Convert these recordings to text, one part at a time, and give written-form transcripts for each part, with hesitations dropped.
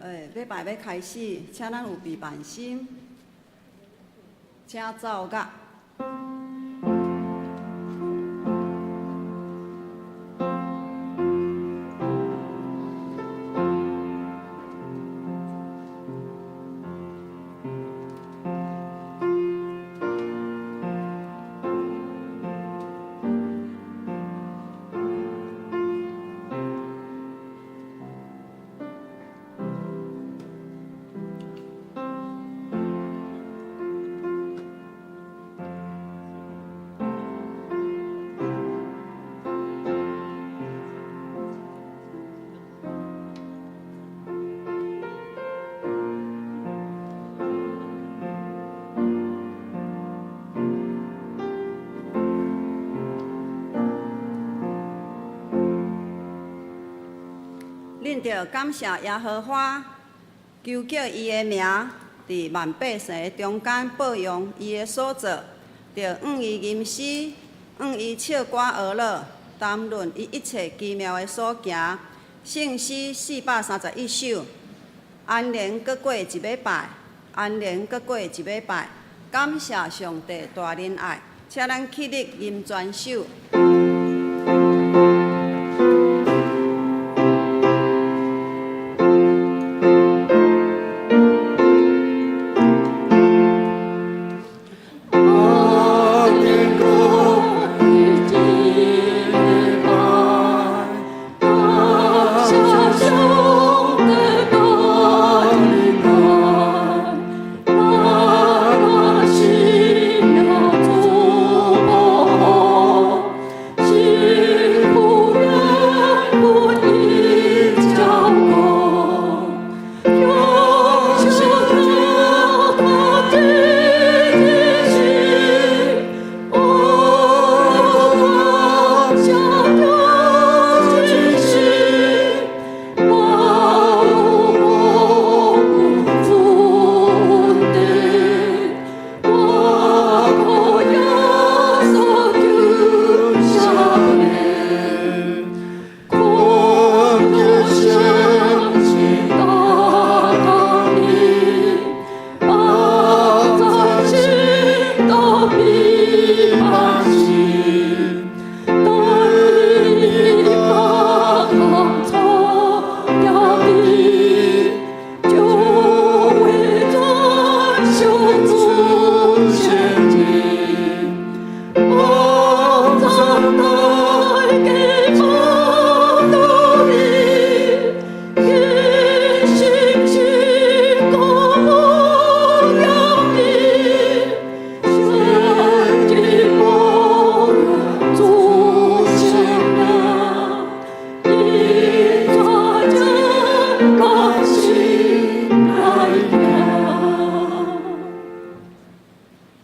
欸，禮拜欲開始，請咱有備辦心，請奏樂。恁著感謝耶和華，求叫伊的名佇萬百姓的中間報揚伊的所做，著向伊吟詩，向伊唱歌學樂，談論伊一切奇妙的所行。聖詩431首，安然閣過一禮拜，安然閣過一禮拜，感謝上帝大仁愛，請咱起立吟全首。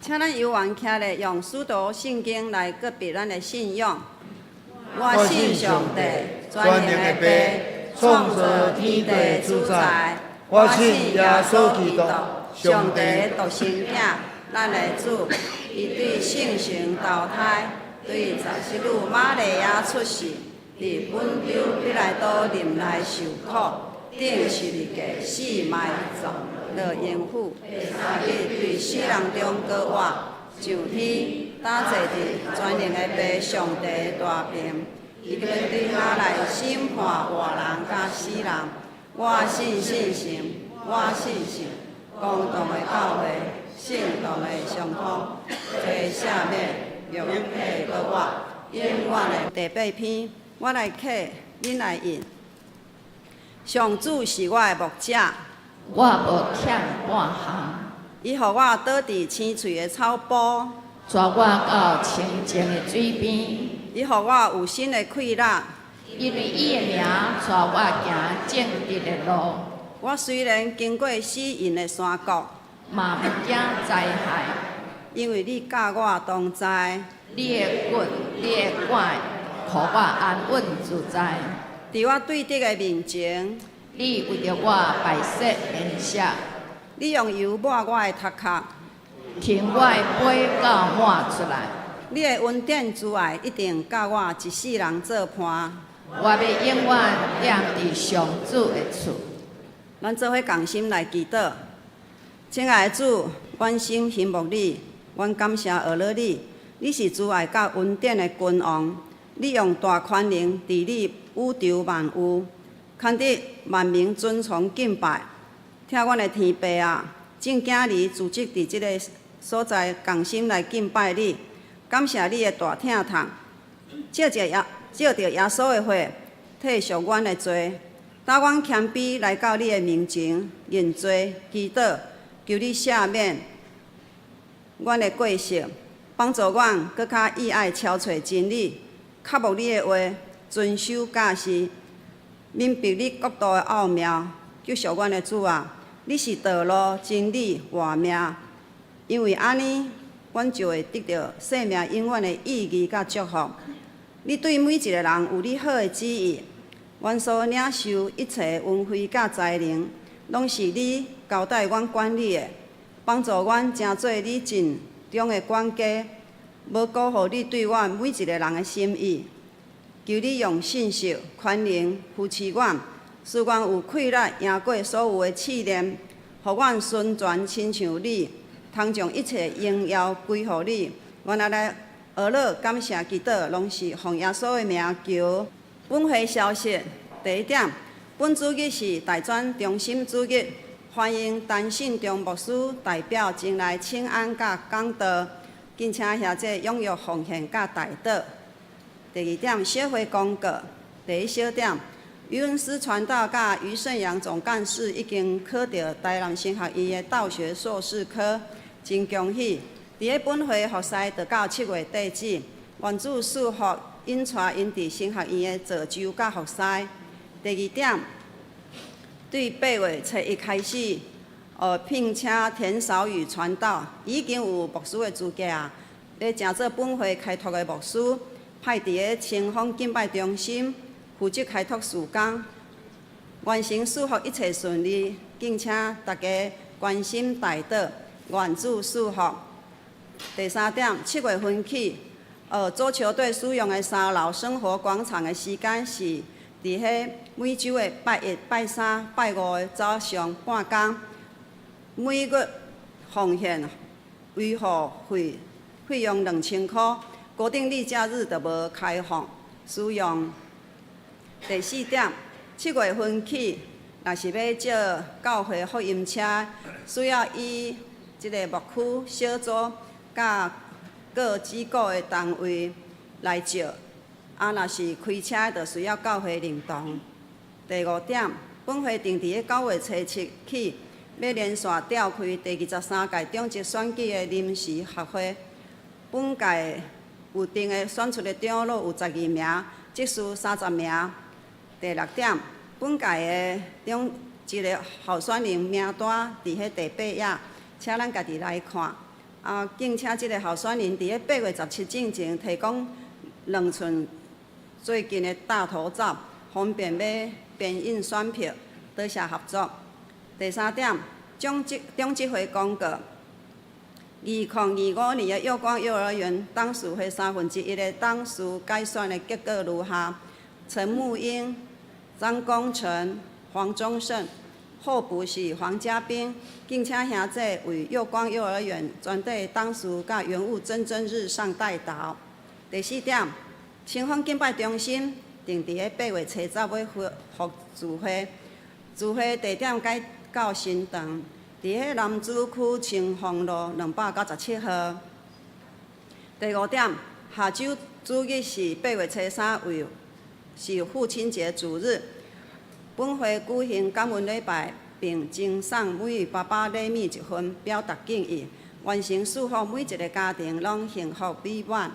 請咱猶原徛咧，用使徒信經來告別咱的信仰。我信上帝，全能的父，創造天地主宰。我信耶穌基督，上帝的獨生囝，咱的主。伊對聖神投胎，對十世女瑪利亞出世，佇本丟彼拉多任內受苦，釘十字架死埋葬，落陰府，三日對死人中閣活，上天，搭坐佇全能的父上帝的大爿，伊欲對遐來審判活人佮死人。我信聖神，我信聖公同的教會，聖徒的相通，罪赦免，肉體閣活，永遠的。第八篇，我來啟，恁來應。上主是我的牧者，我無欠半項。伊予我倒佇青翠的草埔，帶我到清靜的水邊。伊予我有新的氣力，因為伊的名帶我行正直的路。我雖然經過死蔭的山谷，嘛毋驚災害，因為你佮我同在。你的棍，你的拐，予我安穩自在。佇我對敵的面前，你為著我擺設筵席，你用油抹我的頭殼，盛我的杯到滿出來。你的恩典慈愛一定佮我一世人做伴。我欲永遠踮佇上主的厝。咱做伙仝心來祈禱。親愛的主，阮心欣慕你，阮感謝阿樂你，你是慈愛佮恩典的君王，你用大權能治理宇宙萬有，牽得萬民尊崇敬拜。疼阮的天父啊，眾囝兒聚集佇這个所在，仝心來敬拜你，感謝你的大疼痛，藉著耶穌的血退贖阮的罪，帶阮謙卑來到你的面前認罪祈禱，求你赦免阮的過失，幫助阮閣較意愛朝揣真理，渴慕你的話，遵守教示，明白你國度的奧妙，救贖阮的主啊！你是道路、真理、活命，因為按呢，阮就會得著生命永遠的意義佮祝福。你對每一個人有你好的旨意，阮所領受一切恩惠佮才能，攏是你交代阮管理的，幫助阮成做你盡忠的管家，無辜負你對阮每一個人的心意。求你用信實、權能扶持阮，使阮有氣力贏過所有的試煉，予阮純全親像你，通將一切榮耀歸予你。阮仔來阿樂感謝祈禱，攏是奉耶穌的名求。本會消息，第一點，本主日是大專中心主日，歡迎陳信中牧師代表前來請安佮講道，敬請兄弟踴躍奉獻佮代禱。第二點，小會公告。第一小點，余文思傳道佮余勝陽總幹事已經考著台南神學院的道學碩士科，真恭喜！佇咧本會服侍就到7月底止，願主賜福，𪜶帶𪜶佇神學院的造就佮服侍。第二點，對8月初1開始，聘請田少宇傳道，已經有牧師的資格啊，欲成做本會開拓的牧師，派佇咧清風敬拜中心負責開拓事工，完成賜福一切順利，敬請大家關心代禱，願主賜福。第三點，7月份起，足球隊使用的三樓生活廣場的時間是佇彼每週的拜一、拜三、拜五的早上半工。每月奉獻維護費費用2000箍，國定例假日就無開放使用。第四點，7月份起，若是欲借教會福音車，需要以這个牧區小組佮各機構的單位來借，啊，若是開車，就需要教會認同。第五點，本會定佇咧9月初7起，欲連續召開第23屆長執選舉的臨時學會。本屆有定的選出的長老有12名，執事30名。第六點，本屆的長執的候選人名單佇彼第八頁，請咱家己來看。啊，敬請這个候選人佇咧8月17進前提供兩寸最近的大頭照，方便欲編印選票。多謝合作。第三點，長執會公告，2025年的耀光幼兒園董事會1/3的董事改選的結果如下：陳木英、張功成、黃忠勝，候補是黃家斌。敬請兄弟為耀光幼兒園全體董事佮園務蒸蒸日上代禱。第四點，清風敬拜中心定佇咧8月初10欲恢復聚會，聚會地點改到新堂，佇咧楠梓區清風路297號。第五點，下週主日是8月初3，為是父親節主日，本會舉行感恩禮拜，並贈送每位爸爸禮物一份，表達敬意。願神賜福每一个家庭攏幸福美滿。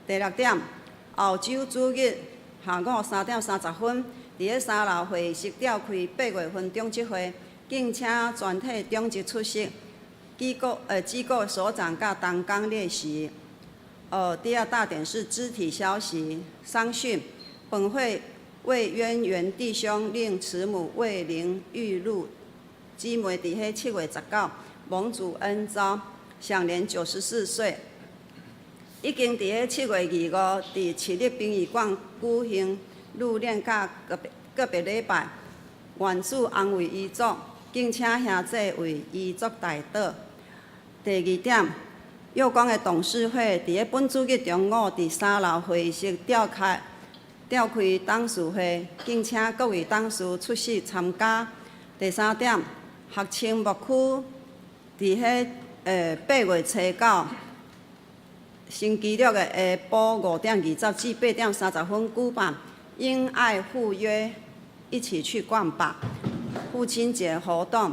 第六點，後週主日下午3點30分，佇咧三樓會議室召開八月份長執會，敬請全體長執出席，機構首長佮同工列席。第二大點是肢體消息，喪訊。本會為淵源弟兄令慈母魏玲玉露姊妹，佇彼7月19蒙主恩召，享年94歲。已經佇彼7月25佇市立殯儀館舉行入殮佮告別告別禮拜，願主安慰遺族，敬請兄姊為遺族代禱。第二點，耀光的董事會佇咧本主日中午佇三樓會議室召開董事會，敬請各位董事出席參加。第三點，學青牧區佇彼8月初9星期六的下晡5點20至8點30分舉辦英愛赴約一起去逛吧父親節活動，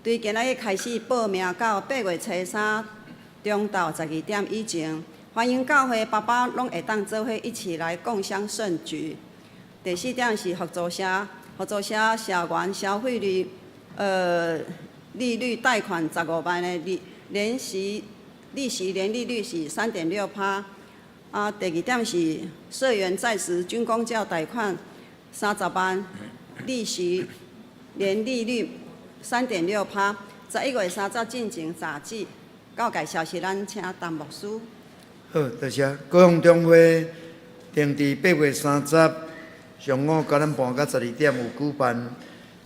對今仔日開始報名到8月初3中晝12點以前，歡迎教會爸爸攏會當做伙一起來共襄盛舉。第四點是合作社，合作社社員消費利率貸款15萬的利息年利率是3.6%。啊，第二點是社員在職軍公教貸款30萬，利息年利率3.6%。11月30進行詐記。告解消息，咱請陳牧師。好，多謝。高雄中會定佇8月30上午9點半到12點有舉辦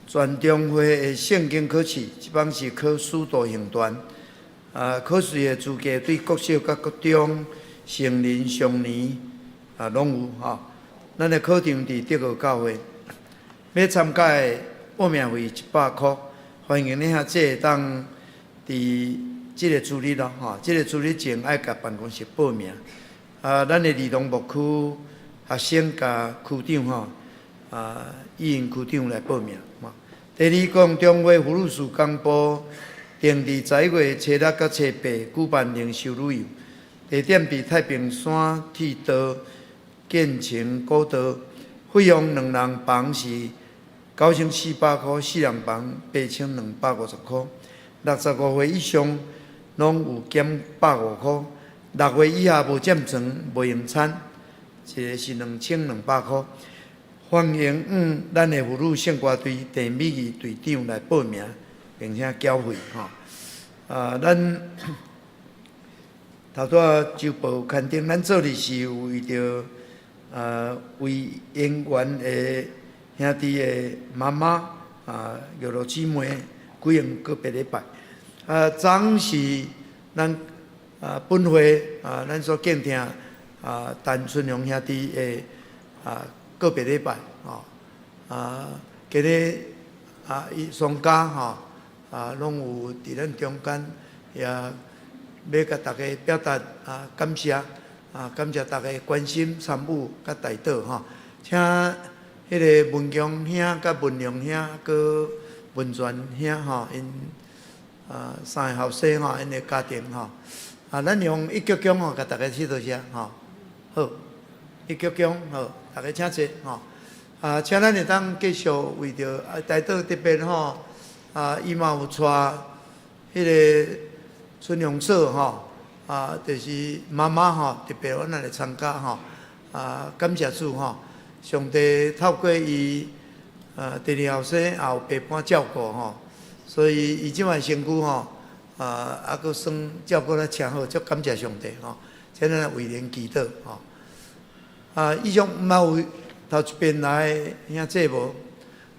全中會的聖經考試，這擺是考使徒行傳。啊，考試的資格對國小佮國中、成人、少年啊，攏有吼。咱的考場佇德和教會，欲參加的報名費100箍，歡迎你兄姊會當佇這个主日咯，吼，這个主日前愛共辦公室報名。啊，咱的兒童牧區學生佮區長吼，啊，伊用區長來報名。第二，講中會福祿壽工部定佇11月初6佮初8舉辦靈修旅遊，地點佇太平山鐵道建成古道，費用兩人房是9400箍，四人房8250箍。65歲以上攏有減150箍，6歲以下無佔床、無用餐，一个是2200箍。歡迎咱的婦女聖歌隊鄭美儀隊長來報名，並且繳費吼。啊，咱頭拄仔週報有刊登，咱做理是有為著為演員的兄弟的媽媽啊，玉露姊妹舉行告別禮拜。啊，昨昏是咱啊本會啊，咱所敬聽啊陳春榮兄弟的啊告別禮拜吼。啊，今日啊，伊雙家吼啊，攏有佇咱中間，也欲共大家表達啊感謝啊，感謝大家關心參與佮代禱吼。請彼个文強兄佮文良兄閣文全兄吼，𪜶啊三个後生吼，𪜶的家庭吼，啊，咱用一鞠躬吼，共大家說多謝吼。好，一鞠躬好，大家請坐吼。啊，請咱會當繼續為著啊代禱特別吼，啊，伊嘛有帶彼个春榮嫂吼，啊，就是媽媽吼，特別阮來參加吼，啊，感謝主吼，上帝透過伊啊，第二後生也有百般照顧吼，所以伊這擺身軀吼，啊，猶閣算照顧得誠好，足感謝上帝吼，請咱來為𪜶祈禱吼。啊，以上嘛有頭一遍來的兄姊無？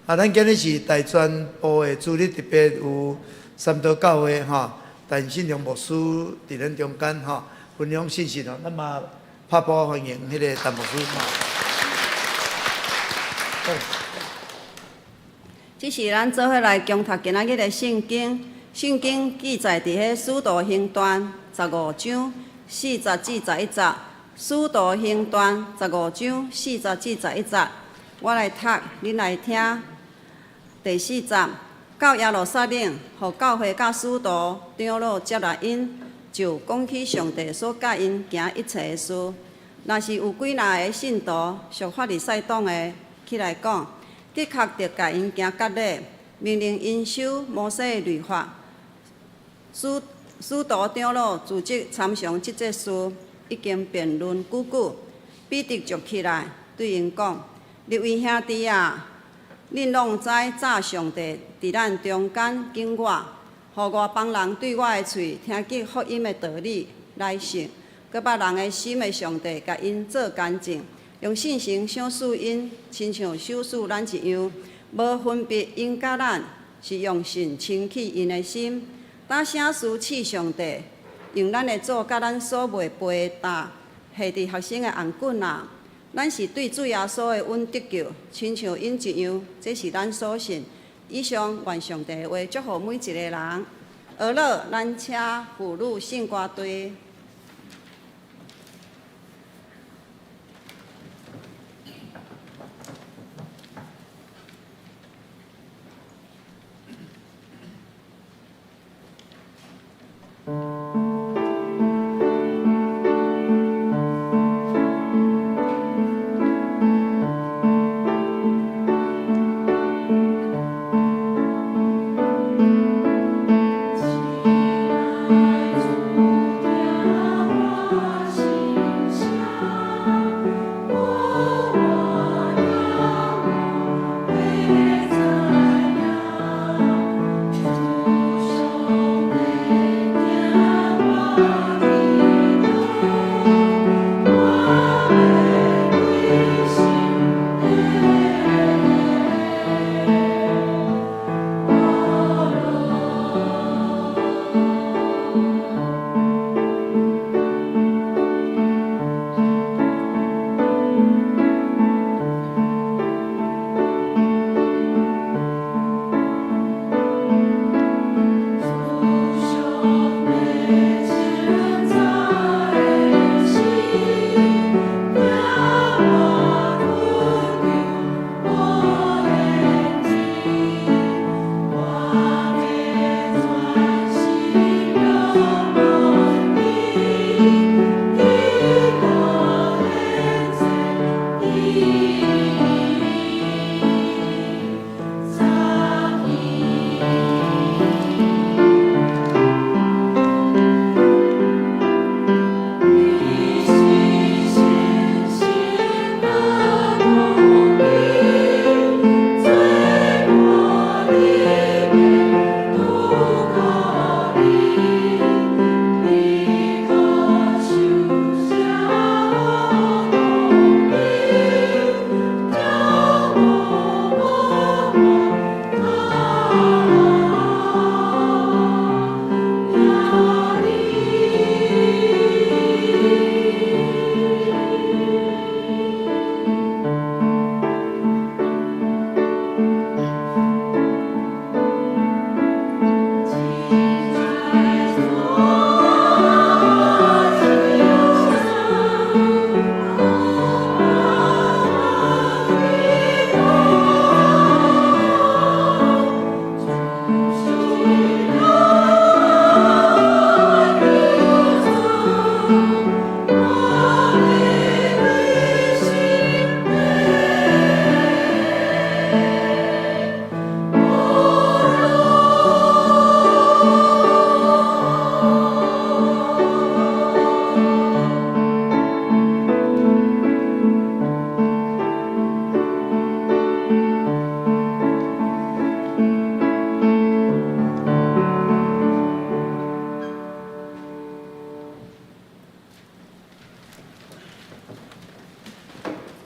啊，咱今日是大專部的主日，特別有三道教會吼，陳信良牧師佇咱中間吼，分享信息哦。咱嘛拍鼓歡迎彼个陳牧師。好。這是咱做伙來共讀今仔日的聖經，聖經記載佇彼使徒行傳15章40至11節。使徒行傳15章40至11節，我來讀，恁來聽。第四節，到耶路撒冷，予教會佮使徒長老接納𪜶，就講起上帝所教𪜶行一切的事。若是有幾若个信徒屬法利賽黨的起來講，的確著共𪜶行割禮，命令𪜶守摩西的律法。使徒長老隨即參詳這個事，已經辯論久久。彼得就起來對𪜶講：列位兄弟啊，恁攏知早上帝佇咱中間揀我，予外邦人對我的喙聽見福音的道理來信，閣捌人的心的上帝，共𪜶做乾淨，用信心賞賜𪜶，親像賞賜咱一樣，無分別𪜶佮咱，是用信清去𪜶的心。打啥事賜上帝，用咱的祖佮咱所袂背搭下佇學生的頷頸仔。咱是對主耶穌的恩得救，親像𪜶一樣，這是咱所信。以上願上帝的話祝福每一個人。學了，咱請婦女聖歌隊。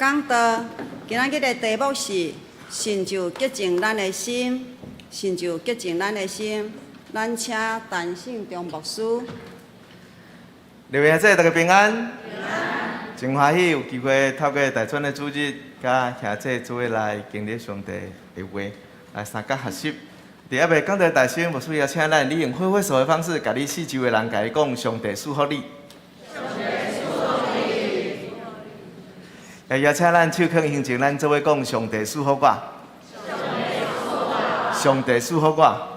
講道，今仔日的題目是信就潔淨咱的心，信就潔淨咱的心。咱請陳勝中牧師。列位兄姊，大家平安。真歡喜有機會透過大專的主日，佮兄姊做伙來經歷上帝的話，來相佮學習。佇猶未講道大聲，牧師邀請咱，你用揮揮手的方式，共你四周的人共伊講，上帝賜福你。也邀請咱手囥胸前，咱做伙講，上帝賜福我。上帝賜福我。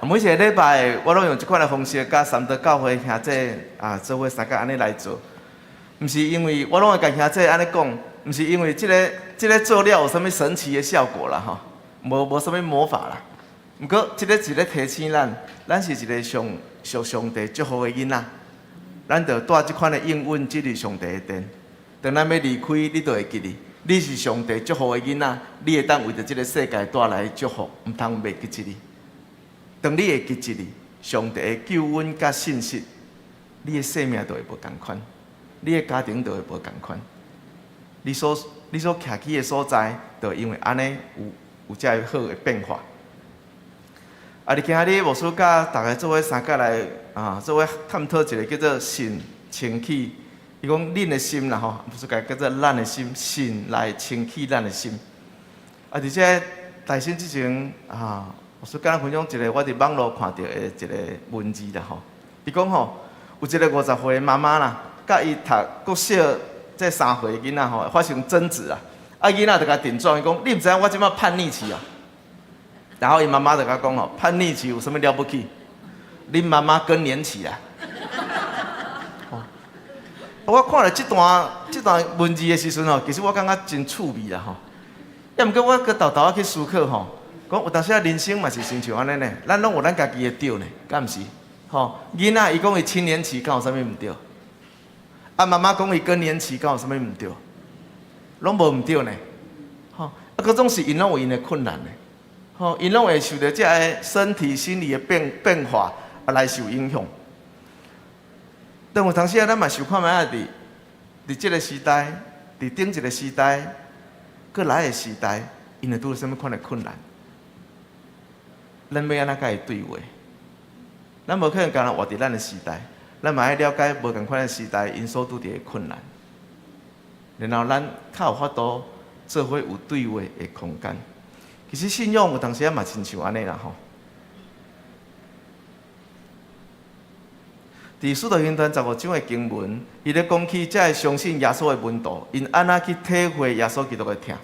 每一个禮拜，我攏用這款的方式，佮三德教會兄姊啊做伙相佮按呢來做。毋是因為我攏會共兄姊按呢講，毋是因為這个這个做了有啥物神奇的效果啦吼，無無啥物魔法啦。毋過，這个是咧提醒咱，咱是一个上屬上帝祝福的囡仔，咱著帶這款的應允進入上帝的殿。當咱欲離開，你就會記得，你是上帝祝福的囡仔，你會當為著這个世界帶來祝福，毋通袂記這个。當你會記這个上帝的救恩佮信實，你的生命就會無仝款。你的家庭就會無仝款。你所徛起的所在，就會因為按呢有這个好的變化。啊！佇今仔日牧師佮逐家做伙相佮來啊，做伙探討一个叫做神清氣。伊講恁的心啦吼，牧師共叫做咱的心，神來清氣咱的心。啊！佇這個大信之前啊，牧師佮咱分享一个我佇網路看著的一個文字啦吼。伊講吼，有一个50歲的媽媽啦，佮伊讀國小這3歲的囡仔吼發生爭執啊。啊，囡仔就共頂撞，伊講你毋知影我這馬叛逆期啊。然後伊媽媽就共講吼，叛逆期有啥物了不起？恁媽媽更年期啦。哦，我看著這段文字的時陣吼，其實我感覺真趣味啦吼。抑毋過我閣沓沓仔去思考吼，講有當時仔人生嘛是親像按呢呢，咱攏有咱家己的對呢，敢毋是？吼，囡仔伊講伊青年期，敢有啥物毋對？啊，媽媽講伊更年期，敢有啥物毋對？攏無毋對呢。吼，啊，閣總是𪜶攏有𪜶的困難呢。吼，𪜶攏會受著這个身體、心理的變化啊來受影響。但有當時仔，咱嘛想看覓仔佇這个時代，佇頂一个時代，閣來的時代，𪜶會拄著啥物款的困難？咱欲按怎佮伊對話？咱無可能干焦活佇咱的時代，咱嘛愛了解無仝款的時代，𪜶所拄著的困難。然後咱較有法度做伙有對話的空間。其實信仰有當時仔嘛親像按呢啦吼。佇使徒行傳15章的經文，伊咧講起這个相信耶穌的門徒，𪜶按怎去體會耶穌基督的疼。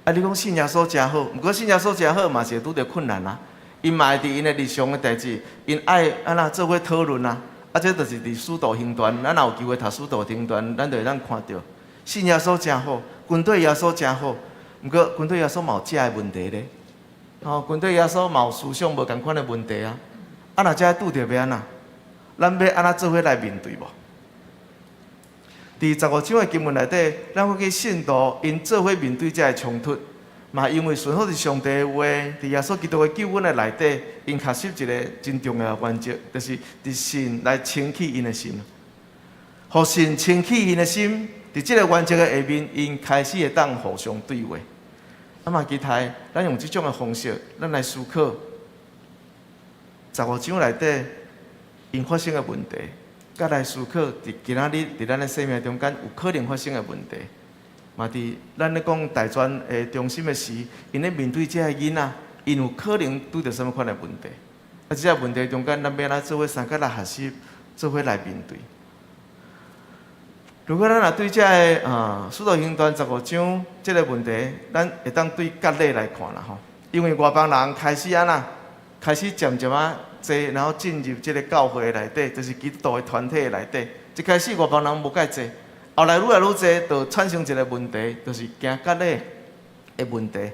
啊，你講信耶穌誠好，毋過信耶穌誠好嘛是會拄著困難啊。𪜶嘛會佇𪜶的日常的代誌，𪜶愛按怎做伙討論啊。啊，這就是佇使徒行傳，咱若有機會讀使徒行傳，咱就會當看著信耶穌誠好，跟隨耶穌誠好。毋過跟隨耶穌嘛有食的問題咧，吼，跟隨耶穌嘛有思想無仝款的問題啊。啊，若這拄著欲按怎？咱欲按怎做伙來面對無？佇十五章的經文內底，咱看見信徒𪜶做伙面對這个衝突，嘛因為順服佇上帝的話，佇耶穌基督的救恩的內底，𪜶學習一个真重要的原則，就是佇神來清氣𪜶的心，予神清氣𪜶的心。佇這个原則的下面，𪜶開始會當互相對話。啊嘛，期待咱用這種的方式，咱來思考十五章內底𪜶發生的問題，佮來思考佇今仔日佇咱的生命中間有可能發生的問題。嘛，佇咱咧講大專的中心的時，𪜶咧面對這个囡仔，𪜶有可能拄著啥物款的問題？啊，這个問題中間，咱欲按怎做伙相佮來學習，做伙來面對。如果咱若對這个啊《使徒行傳》十五章這个問題，咱會當對割禮來看啦吼。因為外邦人開始按怎，開始漸漸仔濟，然後進入這个教會內底，就是基督徒的團體內底。一開始外邦人無蓋濟，後來愈來愈濟，就產生一个問題，就是行割禮的問題。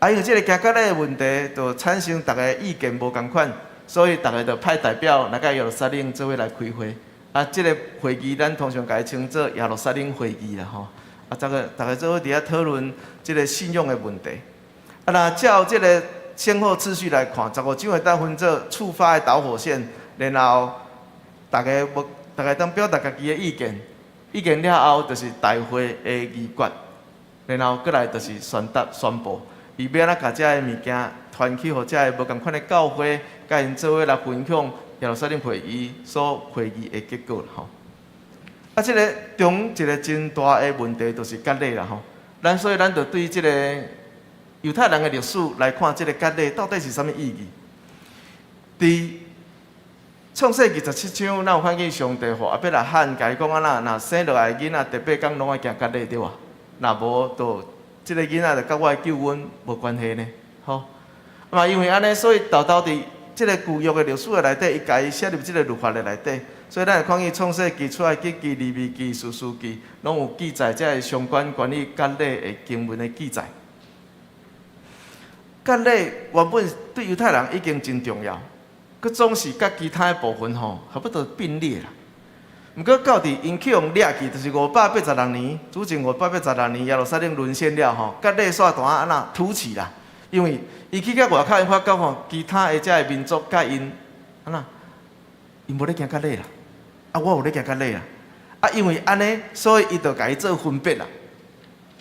啊，因為這个行割禮的問題，就產生逐家意見無仝款，所以逐家就派代表來到耶路撒冷做伙來開會。啊，這个會議咱通常共伊稱做耶路撒冷會議啦吼。啊，逐个逐家做伙佇遐討論這个信仰的問題。啊，若照這个先後次序來看，十五章會當分做觸發的導火線，然後逐家無，逐家當表達家己的意見，意見了後就是大會的議決，然後閣來就是宣達宣布，伊欲按怎共這个物件傳去予這个無仝款的教會，佮𪜶做伙來分享耶路撒冷會議所會議的結果吼。啊，這个中一个真大的問題就是割禮啦吼。咱所以咱就對這个猶太人的歷史來看，這个割禮到底是啥物意義？佇創世記17章，咱有看見上帝予亞伯拉罕共伊講按怎，若生落來的囡仔，第八工攏愛行割禮對無？若無，就這个囡仔就佮我的救恩無關係呢。吼，嘛因為按呢，所以沓沓佇這个舊約的歷史的內底，伊共伊寫入這个律法的內底，所以咱會看見創世記、出埃及記、利未記、士師記，攏有記載這个相關關於割禮的經文的記載。割禮原本對猶太人已經真重要，閣總是佮其他的部分吼，差不多並列啦。毋過到佇𪜶去予掠去，就是586年，主前五百八十六年，耶路撒冷淪陷了吼，割禮煞淡按怎凸起啦。因為伊去到外口，𪜶發覺吼，其他的這个民族佮𪜶按怎，𪜶無咧行割禮啦，啊，我有咧行割禮啦。啊，因為按呢，所以伊就共伊做分別啦。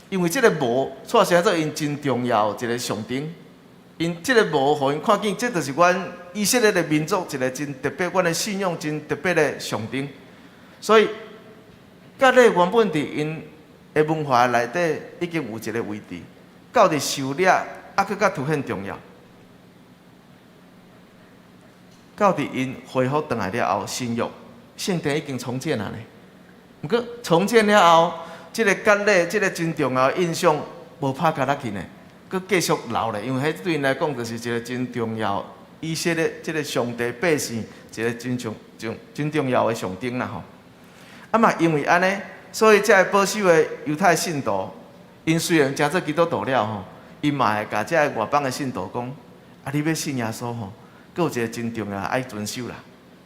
因為這个帽煞成做𪜶真重要一个象徵，𪜶這个帽予𪜶看見，這就是阮以色列的民族一个真特別，阮的信仰真特別的象徵。所以，割禮原本佇𪜶的文化內底已經有一个位置，到佇狩獵猶閣較凸顯重要。到佇𪜶恢復轉來了後，新約聖殿已經重建啊呢。毋過重建了後，這个割禮，這个真重要的印象無拍甲落去呢，閣繼續留咧，因為彼對𪜶來講就是一个真重要，以色列這个上帝百姓一个真重重真重要的象徵啦吼。啊嘛，因為按呢，所以這个保守的猶太信徒，𪜶雖然成做基督徒了吼，𪜶嘛會共這个外邦的信徒講：啊，你欲信耶穌吼，閣有一个真重要愛遵守啦，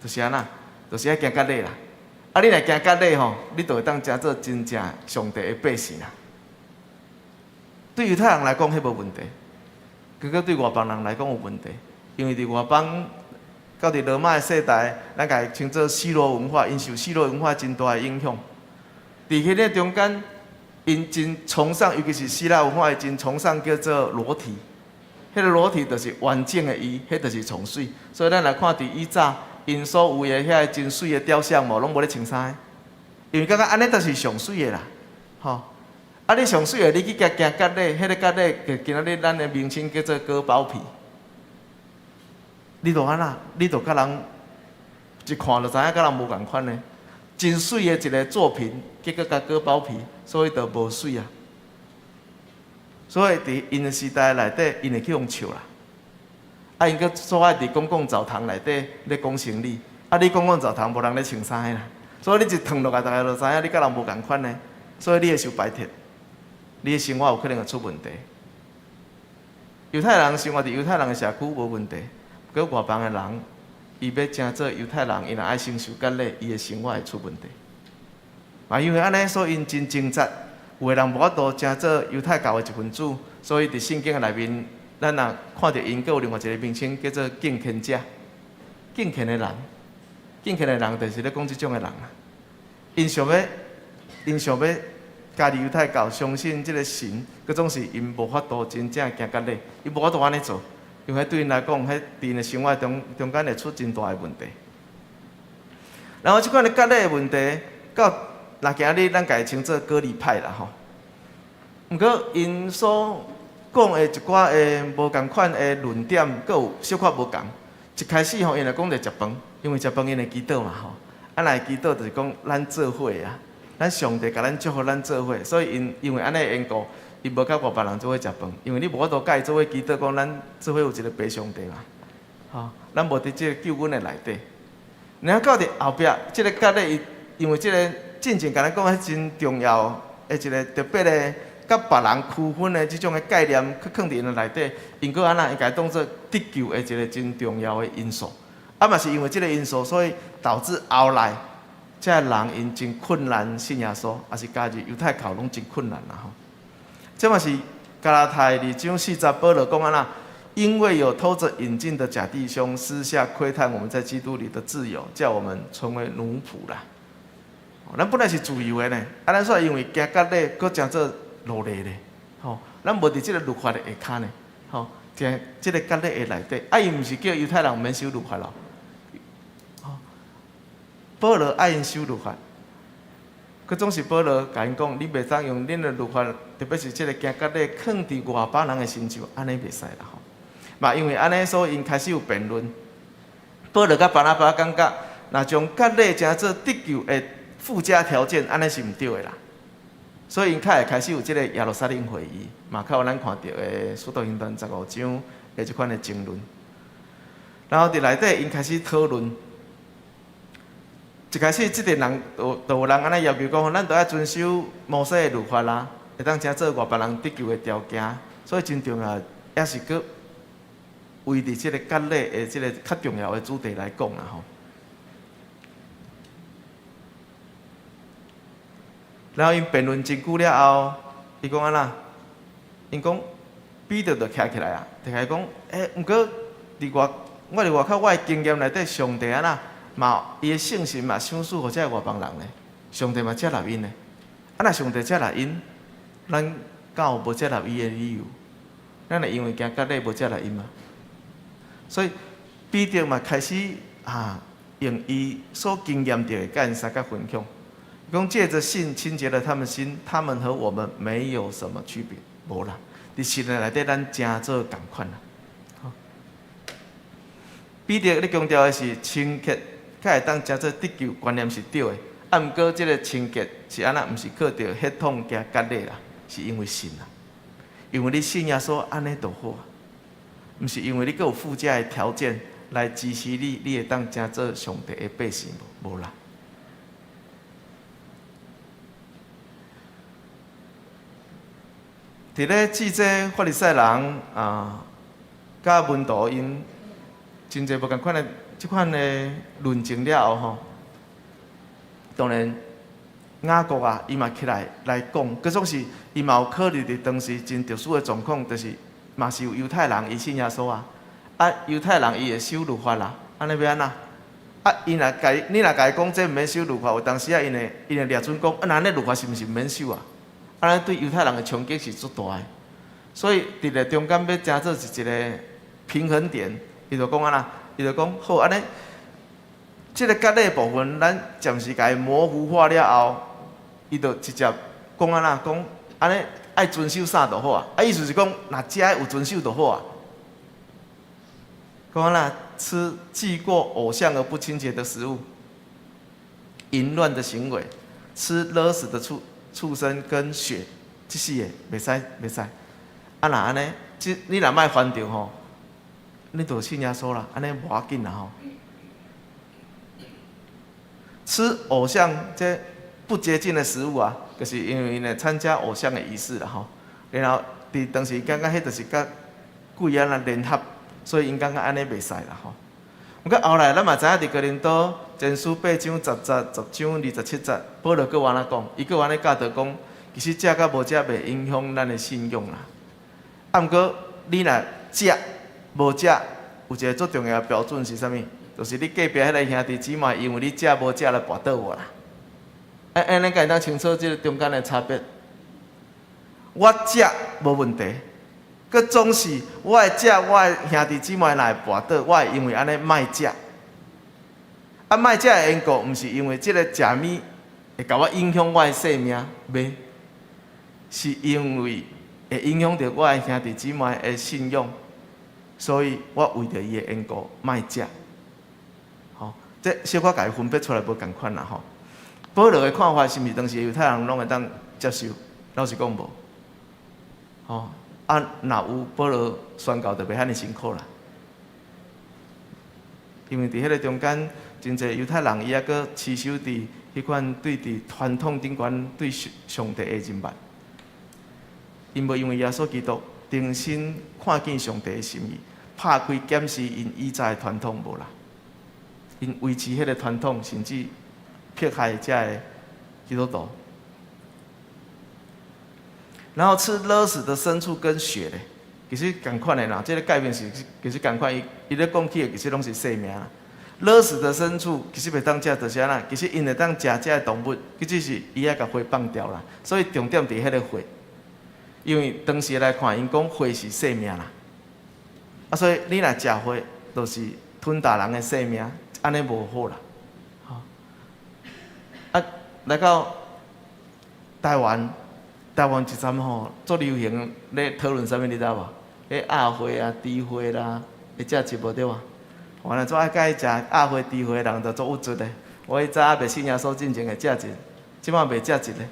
就是按怎，就是愛行割禮啦。啊，你若行割禮吼，你就會當成做真正上帝的百姓啦。對猶太人來講，彼無問題；閣閣對外邦人來講有問題，因為佇外邦到佇羅馬的世代，咱共伊稱做希羅文化，𪜶受希羅文化真大的影響。佇彼个中間，𪜶真崇尚，尤其是希臘文化，真崇尚叫做裸體。彼个裸體就是完整的伊，彼就是上媠。所以咱來看佇以早，𪜶所有的遐个真媠的雕像無，攏無咧穿衫的，因為感覺按呢就是上媠的啦，吼。啊，你上媠的，你去共行割禮，彼个割禮就今仔日咱的名稱叫做割包皮。你就按怎？你就佮人一看就知影佮人無仝款的，真媠的一个作品，結果共割包皮，所以就無媠啊。所以佇𪜶的時代內底，𪜶會去予笑啦。啊，𪜶閣煞愛佇公共澡堂內底咧講生理，啊，你公共澡堂無人咧穿衫的啦，所以你一脫落來，逐家就知影你佮人無仝款的，所以你會受排斥，你的生活有可能會出問題。猶太人生活佇猶太人的社區無問題，閣外邦的人，伊欲成做猶太人，伊若愛先受割禮，伊的生活會出問題。嘛，因為按呢，所以𪜶真掙扎。有的人無法度成做猶太教的一份子，所以佇聖經的內面，咱若看著𪜶閣有另外一个名稱叫做敬虔者，敬虔的人，敬虔的人就是咧講這種的人啊。𪜶想欲加入猶太教，相信這个神，閣總是𪜶無法度真正行割禮，伊無法度按呢做，因為對𪜶來講，彼佇𪜶的生活中中間會出真大的問題。然後這款的割禮的問題，到若今日咱共伊稱做割禮派啦吼。毋過𪜶所講的一寡的無仝款的論點，閣有小可無仝。一開始吼，𪜶會講著食飯，因為食飯𪜶會祈禱嘛吼。啊，若會祈禱就是講咱做伙啊，咱上帝共咱祝福咱做伙，所以𪜶因為按呢緣故，伊無佮外邦人做伙食飯，因為你無法度佮伊做伙祈禱，講咱做伙有一個父上帝嘛，吼，咱無佇這個救恩的內底。然後到佇後壁，這个割禮伊因為這个進前共咱講彼真重要的一个特別的。佮別人區分的這種的概念，去囥佇𪜶的內底，𪜶閣按怎？伊共伊當做得救的一个真重要的因素。啊，嘛是因為這个因素，所以導致後來這个人𪜶真困難信耶穌，抑是加入猶太教攏真困難啦吼。這嘛是加拉太二章四節保羅講按怎？因為有偷著引進的假弟兄，私下窺探我們在基督裡的自由，叫我們成為奴僕啦。咱本來是自由的呢，啊，咱煞因為行割禮，閣成做奴隸咧，吼，咱無佇這个律法的下跤呢，吼，佇這个割禮的內底，啊，伊毋是叫猶太人毋免守律法咯，吼，保羅愛𪜶守律法，閣總是保羅共𪜶講，你袂當用恁的律法，特別是這个行割禮，囥佇外邦人的身上，按呢袂使啦吼。嘛，因為按呢，所以𪜶開始有辯論。保羅佮巴拿巴感覺，若將割禮成做得救的附加條件，按呢是毋對的啦。所以𪜶較會開始有這个耶路撒冷會議，嘛較有咱看著的《使徒行傳》15章的這款的爭論。然後佇內底，𪜶開始討論。一開始，這陣人就有人按呢要求講，咱著愛遵守摩西的律法啦，會當成做外邦人得救的條件。所以真重要，也是閣圍佇這个割禮的這个較重要的主題來講啦吼。然後𪜶辯論真久了後，伊講按怎？𪜶講彼得就徛起來啊，就共伊講：欸，毋過佇外，我佇外口我的經驗內底，上帝按怎嘛，伊的聖神嘛，賞賜予這个外邦人咧。上帝嘛接納𪜶的。啊，若上帝接納𪜶，咱敢有無接納伊的理由？咱會因為驚割禮無接納𪜶嗎？所以彼得嘛開始啊，用伊所經驗著的佮𪜶相佮分享，講藉著信清潔了他們心，他們和我們沒有什麼區別，無啦。佇信的內底，咱誠做仝款啦。彼得咧強調的是清潔，才會當成做得救觀念是對的。啊，毋過這个清潔是按怎？毋是靠著血統加割禮啦，是因為信啦。因為你信耶穌按呢就好，毋是因為你閣有附加的條件來支持你，你會當成做上帝的百姓無？無啦。佇咧指這法利賽人啊，佮門徒𪜶真濟無仝款的這款的論證了後吼，當然雅各啊，伊嘛起來來講，閣總是伊嘛有考慮佇當時真特殊的狀況，就是嘛是有猶太人伊信耶穌啊，啊猶太人伊會守律法啦，按呢欲按怎？啊，𪜶若共你若共伊講這毋免守律法，有當時啊，𪜶會𪜶會掠準講，啊，若按呢律法是毋是毋免守啊？按呢對猶太人的衝擊是足大的，所以佇咧中間欲成做是一个平衡點，伊就講按怎？伊就講好按呢，這个割禮部分，咱暫時共伊模糊化了後，伊就直接講按怎？講按呢愛遵守啥就好啊？啊，意思是講，若食的有遵守就好啊。講按怎？吃祭過偶像而不清潔的食物，淫亂的行為，吃勒死的畜生跟血，這四个袂使袂使。啊，若按呢，這你若莫犯著吼，你就信耶穌啦，按呢無要緊啦吼。吃偶像這不潔淨的食物啊，就是因為𪜶會參加偶像的儀式啦吼。然後佇當時感覺彼就是佮鬼按怎聯合，所以𪜶感覺按呢袂使啦吼。毋過後來咱嘛知影佇哥林多前書八章十節、十章二十七節，保羅閣按怎講？伊閣按呢教導講，其實食佮無食袂影響咱的信仰啦。啊，毋過你若食無食，有一个足重要的標準是啥物？就是你隔壁彼个兄弟姊妹，因為你食無食來跋倒無啦？按按呢敢會當清楚這个中間的差別？我食無問題，閣總是我會食，我的兄弟姊妹若會跋倒，我會因為按呢莫食。啊，莫食的緣故，毋是因為這个食物會共我影響我的性命，袂，是因為會影響著我的兄弟姊妹的信仰，所以我為著伊的緣故莫食。吼，這小可共伊分別出來無仝款啦吼。保羅的看法是毋是當時猶太人攏會當接受？老實講無。吼，啊，若有保羅宣教就袂遐爾辛苦啦。因為佇彼个中間，真濟猶太人伊猶閣持守佇彼款對佇傳統頂懸對上上帝的認捌，𪜶無因為耶穌基督重新看見上帝的心意，拍開檢視𪜶以前的傳統無啦，𪜶維持彼个傳統，甚至迫害遮个基督徒。然後吃勒死的牲畜跟血咧，其實仝款的啦，這个概念是其實仝款。伊伊咧講起的其實攏是性命啦。勒死的牲畜其實袂當食，就是按怎？其實𪜶會當食這个動物，其實是伊愛共血放掉啦。所以重點佇彼个血，因為當時來看，𪜶講血是生命啦。啊，所以你若食血，就是吞大人的性命，按呢無好啦。啊，來到台灣，台灣一陣吼足流行咧討論啥物，你知無？彼鴨血啊、豬血啦，會食一無對無？原來足愛佮意食鴨血、豬血的人，就足鬱卒的。我彼早猶未信耶穌進前會食一，這擺袂食一个。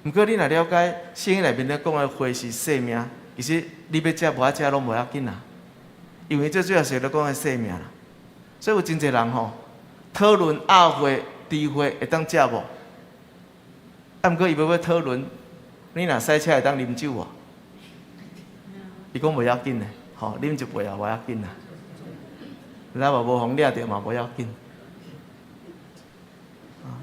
毋過你若了解聖經內面咧講的血是生命，其實你欲食無愛食攏無要緊啦，因為最主要是咧講的生命啦。所以有真濟人吼討論鴨血、豬血會當食無？啊，毋過伊欲欲討論，你若駛車會當啉酒無？伊講無要緊的，吼，啉一杯也無要緊啦。你知無？無予掠著嘛無要緊。啊，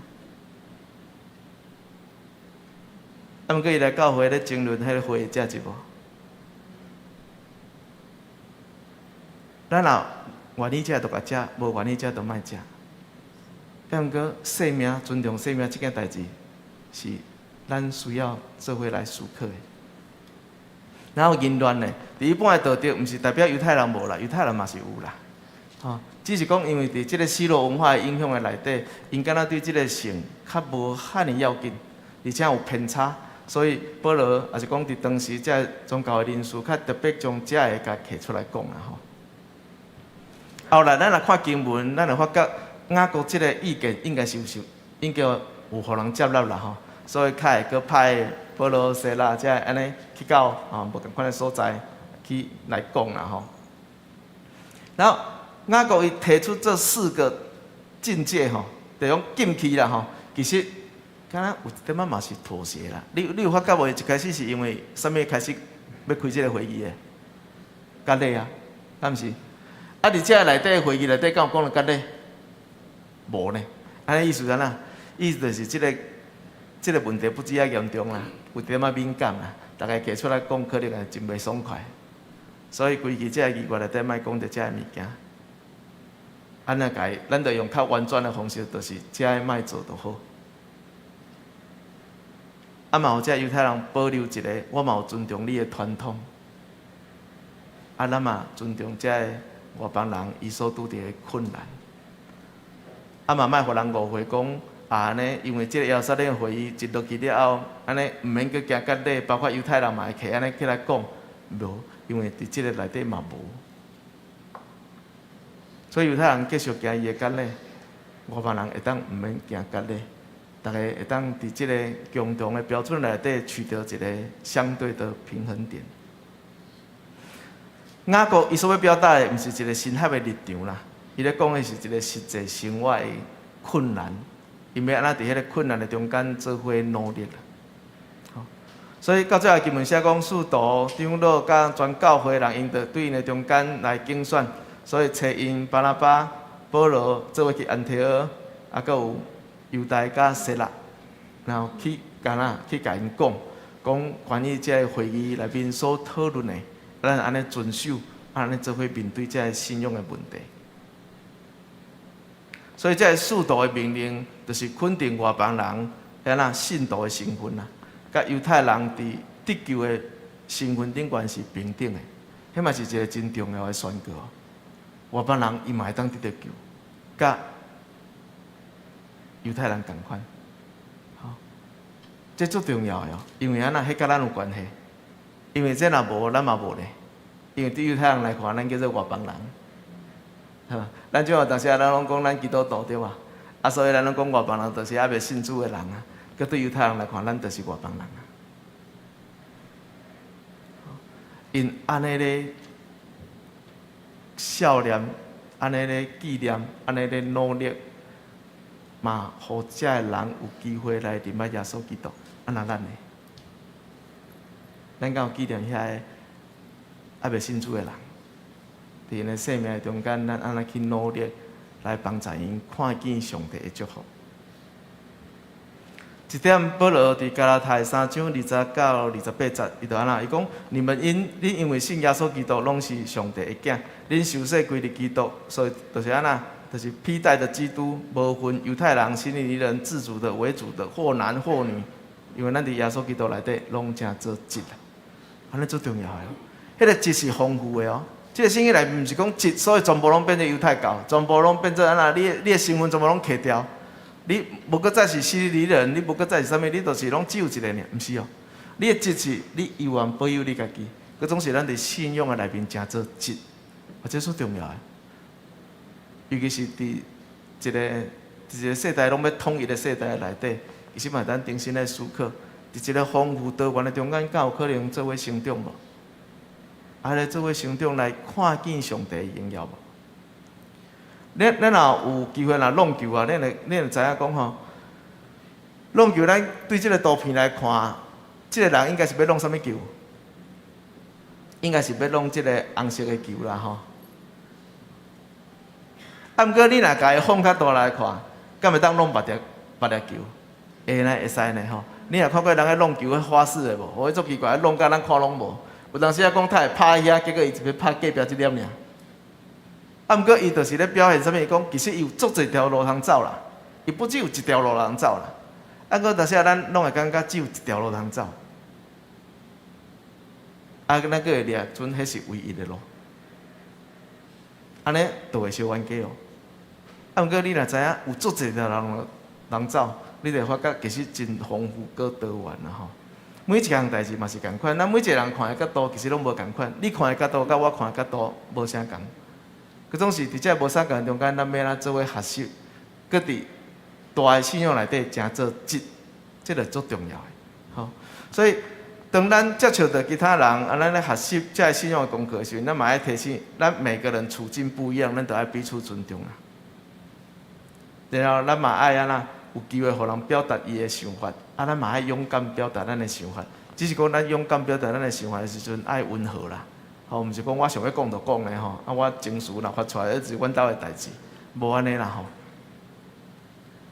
毋過伊來教會咧爭論彼个血會食一無？咱若願意食就共食，無願意食就莫食。但毋過生命，尊重生命這件代誌，是咱需要做伙來思考的。然後淫亂呢？佇一般的道德，毋是代表猶太人無啦，猶太人嘛是有啦。吼，只是講因為佇這个希羅文化的影響的內底，𪜶敢若對這个性較無遐爾要緊，而且有偏差，所以保羅也是講佇當時這个宗教的人士較特別將這个共提出來講啦吼。後來咱若看經文，咱會發覺雅各這个意見應該是有受，應該有予人接納啦吼，所以較會閣派保羅、西拉這按呢去到啊無仝款的所在去來講啦吼。然後雅各伊提出這四個禁戒吼，就講禁忌啦吼，其實敢若有一點仔嘛是妥協啦。你有發覺無？一開始是因為啥物開始欲開這个會議的？割禮啊，敢毋是？啊，佇這內底會議內底，敢有講著割禮？無呢。按呢意思是按怎？意思就是這个問題不止遐嚴重啦，有點仔敏感啦，逐家提出來講，可能會真袂爽快。所以規矩這个議決內底，莫講著這个物件。按呢共伊，咱就用較婉轉的方式，就是這个莫做就好。啊嘛予這猶太人保留一个，我嘛有尊重你的傳統。啊，咱嘛尊重這个外邦人伊所拄著的困難。啊嘛莫予人誤會講啊按呢，因為這个耶路撒冷會議一落去了後，按呢毋免閣行割禮，包括猶太人嘛會起按呢起來講，無，因為佇這个內底嘛無。所以猶太人繼續行伊的割禮，外邦人會當毋免行割禮，逐家會當佇這个共同的標準內底取得一個相對的平衡點。雅各伊所欲表達的，毋是一個神學的立場啦，伊咧講的是一個實際生活的困難，𪜶欲按怎佇彼个困難的中間做伙努力啦。所以到最後經文寫講，使徒、長老佮全教會人，𪜶著對𪜶的中間來揀選，所以揣𪜶巴拿巴、保羅做伙去安提阿，啊，閣有猶大佮西拉，然後去敢若去共𪜶講，講關於這个會議內面所討論的，咱按呢遵守，按呢做伙面對這个信仰的問題。所以這个使徒的命令，就是肯定外邦人按怎信徒的身份啦，佮猶太人佇得救的身份頂懸是平等的，彼嘛是一个真重要的宣告。外邦人伊嘛會當得著救，佮猶太人仝款，吼，這足重要的哦，因為按怎，彼佮咱有關係。因為這若無，咱嘛無咧。因為對猶太人來看，咱叫做外邦人，吼。咱這有當時啊，咱攏講咱基督徒對無？啊，所以咱攏講外邦人就是猶未信主的人啊。閣對猶太人來看，咱就是外邦人啊。𪜶按呢咧少年，按呢咧紀念，按呢咧努力，嘛，予這个人有機會來認捌耶穌基督。啊，若咱呢？咱敢有紀念遐个猶未信主的人？佇𪜶的生命中間，咱按怎去努力來幫助𪜶看見上帝的祝福？這點保羅佇加拉太三章20到28節，伊就按怎？伊講：你們因恁因為信耶穌基督，攏是上帝的囝，恁受洗歸入基督，所以就是按怎？就是披戴的基督，無分猶太人、希利尼人、自主的、為主的，或男或女，因為咱佇耶穌基督內底攏成做一啦，按呢足重要的。彼个一是豐富的哦。這个聖經內面毋是講一，所以全部攏變做猶太教，全部攏變做按怎？你的身份全部攏去掉，你無閣再是希利尼人，你無閣再是啥物，你就是攏只有一个爾，毋是哦。你的一是你猶原保有你家己，閣總是咱佇信仰的內面成做一，啊，這足重要的。尤其是佇一個世代攏欲統一的世代內底，其實嘛咱重新來思考，佇一個豐富多元的中間，敢有可能做伙成長無？啊，來做伙成長來看見上帝的榮耀無？咱若有機會若弄球啊，咱會知影講吼，弄球咱對這個圖片來看，這個人應該是欲弄啥物球？應該是欲弄這个紅色的球啦吼。啊，毋過你若共伊放較大來看，敢會當弄別粒球？會呢，會使呢吼。你若看過人咧弄球彼花式的無？哦，彼足奇怪，弄甲咱看攏無。有當時啊講他會拍遐，結果伊一欲拍隔壁這粒爾。啊，毋過伊就是咧表現啥物？講其實伊有足濟條路通走啦。伊不只有一條路通走啦。啊，閣有時咱攏會感覺只有一條路通走，啊，咱閣會掠準彼是唯一的路，按呢就會相冤家哦。啊，毋過你若知影有足濟條路通走，你就會發覺其實真豐富閣多元啦吼。每一項代誌嘛是仝款，咱每一個人看的角度其實攏無仝款。你看的角度佮我看的角度無啥仝。閣總是佇這無啥仝中間，咱欲按怎做伙學習，閣佇大的信仰內底成做質，這個足重要的。吼，所以當咱接觸著其他人，啊，咱咧學習這个信仰的功課的時陣，咱嘛愛提醒，咱每個人處境不一樣，咱著愛彼此尊重啦。然後咱嘛愛按怎有機會予人表達伊的想法，啊，咱嘛愛勇敢表達咱的想法。只是講咱勇敢表達咱的想法的時陣，愛溫和啦。吼，毋是講我想欲講就講的吼，啊，我情緒若發出來，彼是阮兜的代誌，無按呢啦吼。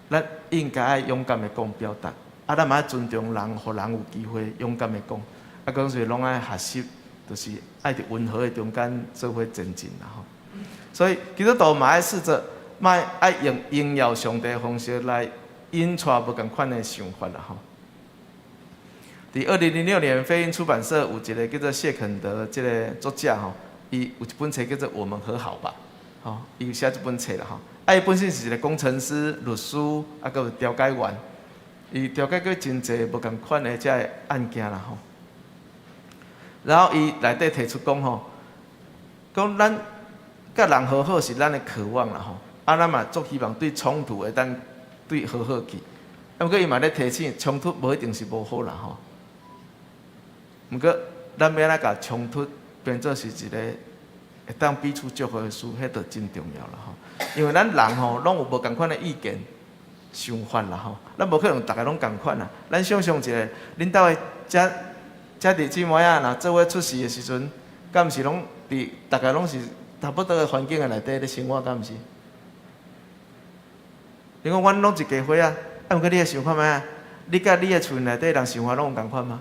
咱應該愛勇敢的講表達，啊，咱嘛愛尊重人，予人有機會勇敢的講。啊，講是攏愛學習，就是愛佇溫和的中間做伙前進啦吼。所以基督徒嘛愛試著，莫愛用榮耀上帝的方式來引帶無仝款的想法啦吼。佇2006年，飛鷹出版社有一個叫做謝肯德這個作者吼，伊有一本冊叫做《我們和好吧》，吼，伊有寫這本冊啦吼。啊，伊本身是一個工程師、律師，啊，閣有調解員，伊調解過真濟無仝款的這个案件啦吼。然後伊內底提出講吼，講咱佮人和好是咱的渴望啦吼，啊，咱嘛足希望對衝突會當對和好去。啊，毋過伊嘛咧提醒，衝突無一定是無好啦吼。毋過，咱欲按怎共衝突變做是一個會當彼此祝福的事，彼就真重要啦吼。因為咱人吼，攏有無仝款的意見、想法啦吼，咱無可能逐个攏仝款啦。咱想像一下，恁兜的遮遮弟姊妹仔，若做伙出世的時陣，敢毋是攏佇逐个攏是差不多的環境的內底咧生活，敢毋是？你講阮攏一家伙仔，啊，毋過你會想看覓啊？你佮你的厝內底人想法攏有仝款嗎？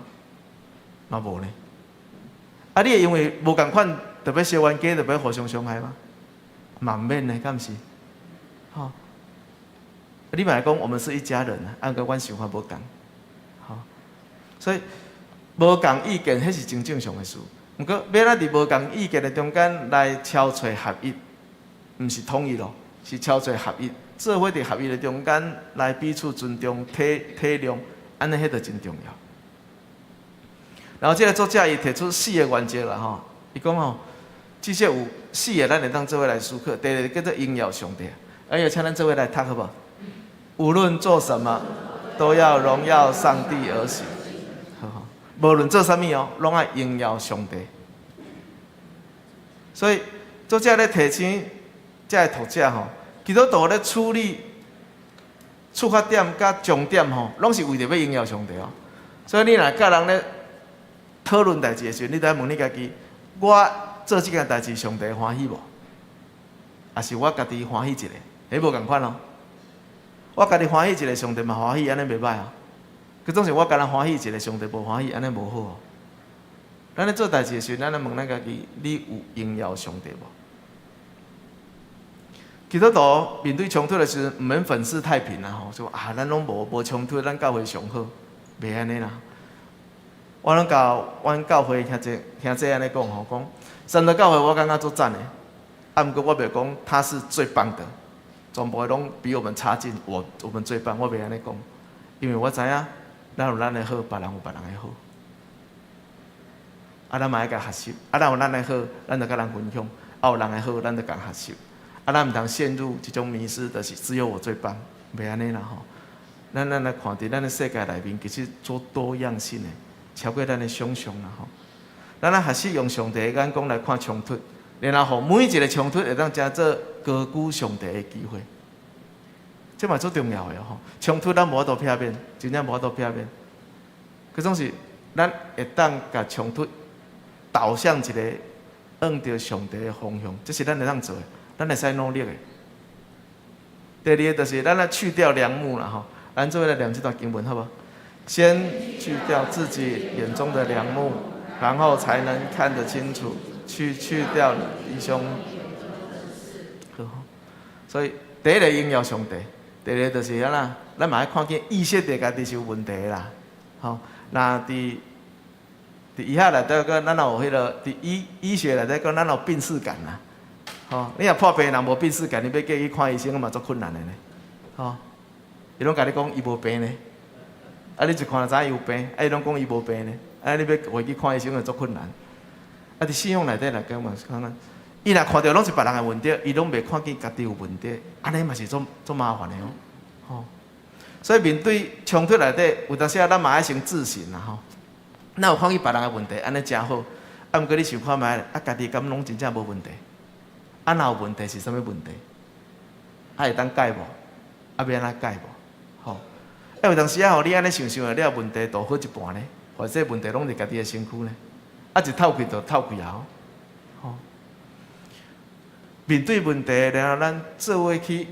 嘛無呢。啊，你會因為無仝款，就欲相冤家，就欲互相傷害嗎？嘛毋免呢，敢毋是？吼！你嘛會講，我們是一家人啊，毋過阮想法無仝，吼。所以無仝意見，彼是真正常的事。毋過，欲按怎佇無仝意見的中間來敲揣合一，毋是統一咯，是敲揣合一。做伙佇合一的中間來彼此尊重、體諒，按呢彼就真重要。然後這個作者伊提出四個原則啦吼，伊講吼，至少有四個咱會當做伙來思考。第一个叫做榮耀上帝，哎呀，請咱做伙來讀好無？無論做什麼，都要榮耀上帝而行。好好，無論做啥物哦，攏愛榮耀上帝。所以作者咧提醒這个讀者吼，基督徒咧處理出發點佮終點吼，攏是為著欲榮耀上帝哦。所以你若佮人咧討論代誌的時陣，你著愛問你家己：我做這件代誌，上帝歡喜無？抑是我家己歡喜一下？彼無仝款哦。我家己歡喜一下，上帝嘛歡喜，按呢袂䆀哦。閣總是我干焦歡喜一下，上帝無歡喜，按呢無好哦。咱咧做代誌的時陣，咱來問咱家己：你有榮耀上帝無？基督徒面對衝突的時陣，毋免粉飾太平啦吼，說啊，咱攏無衝突，咱教會上好，袂按呢啦。我攏共阮教會兄弟兄姊按呢講吼，講三和教會我感覺足讚的，啊，毋過我袂講他是最棒的，全部的攏比我們差勁，我們最棒，我袂按呢講，因為我知影咱有咱的好，別人有別人的好。啊，咱嘛愛共學習，啊，咱有咱的好，咱就佮人分享；啊，有人的好，咱就共學習。啊，咱毋通陷入這種迷思，就是只有我最棒，袂按呢啦吼。咱來看佇咱的世界內面，其實足多樣性的，超過咱的想象啦吼。咱來學習用上帝的眼光來看衝突，然後予每一個衝突會當成做高舉上帝的機會，這嘛足重要的吼。衝突咱無法度避免，真正無法度避免。閣總是咱會當共衝突導向一個向著上帝的方向，這是咱會當做的，咱會使努力的。第二个就是咱來去掉梁木啦吼，咱做伙來念這段經文好無？先去掉自己眼中的梁木，然後才能看得清楚。去掉弟兄，好。所以第一个榮耀上帝，第第二個就是按怎，咱嘛愛看見意識著家己是有問題的啦，吼。那佇醫學內底講，咱有彼个佇醫學內底講，咱有病識感啦，吼。你若破病人無病識感，你欲叫伊去看醫生嘛足困難的呢，吼。伊攏共你講伊無病呢，啊你一看就知伊有病，啊伊攏講伊無病呢，啊你欲予伊去看醫生就足困難。啊佇信仰內底來講嘛是按呢，伊若看著攏是別人的問題，伊攏袂看見家己有問題，按呢嘛是足足麻煩的哦，吼。所以面對衝突內底，有當時啊，咱嘛愛先自省啦吼。咱有看見別人的問題，按呢誠好。啊，毋過你想看覓，啊，家己敢攏真正無問題？啊，若有問題是啥物問題？啊，會當改無？啊，欲按怎改無？吼！啊，有當時啊，吼，你按呢想想啊，你問題就好一半呢，或者問題攏佇家己的身軀呢。啊，一透氣就透氣啊！吼！面對問題，然後咱做伙去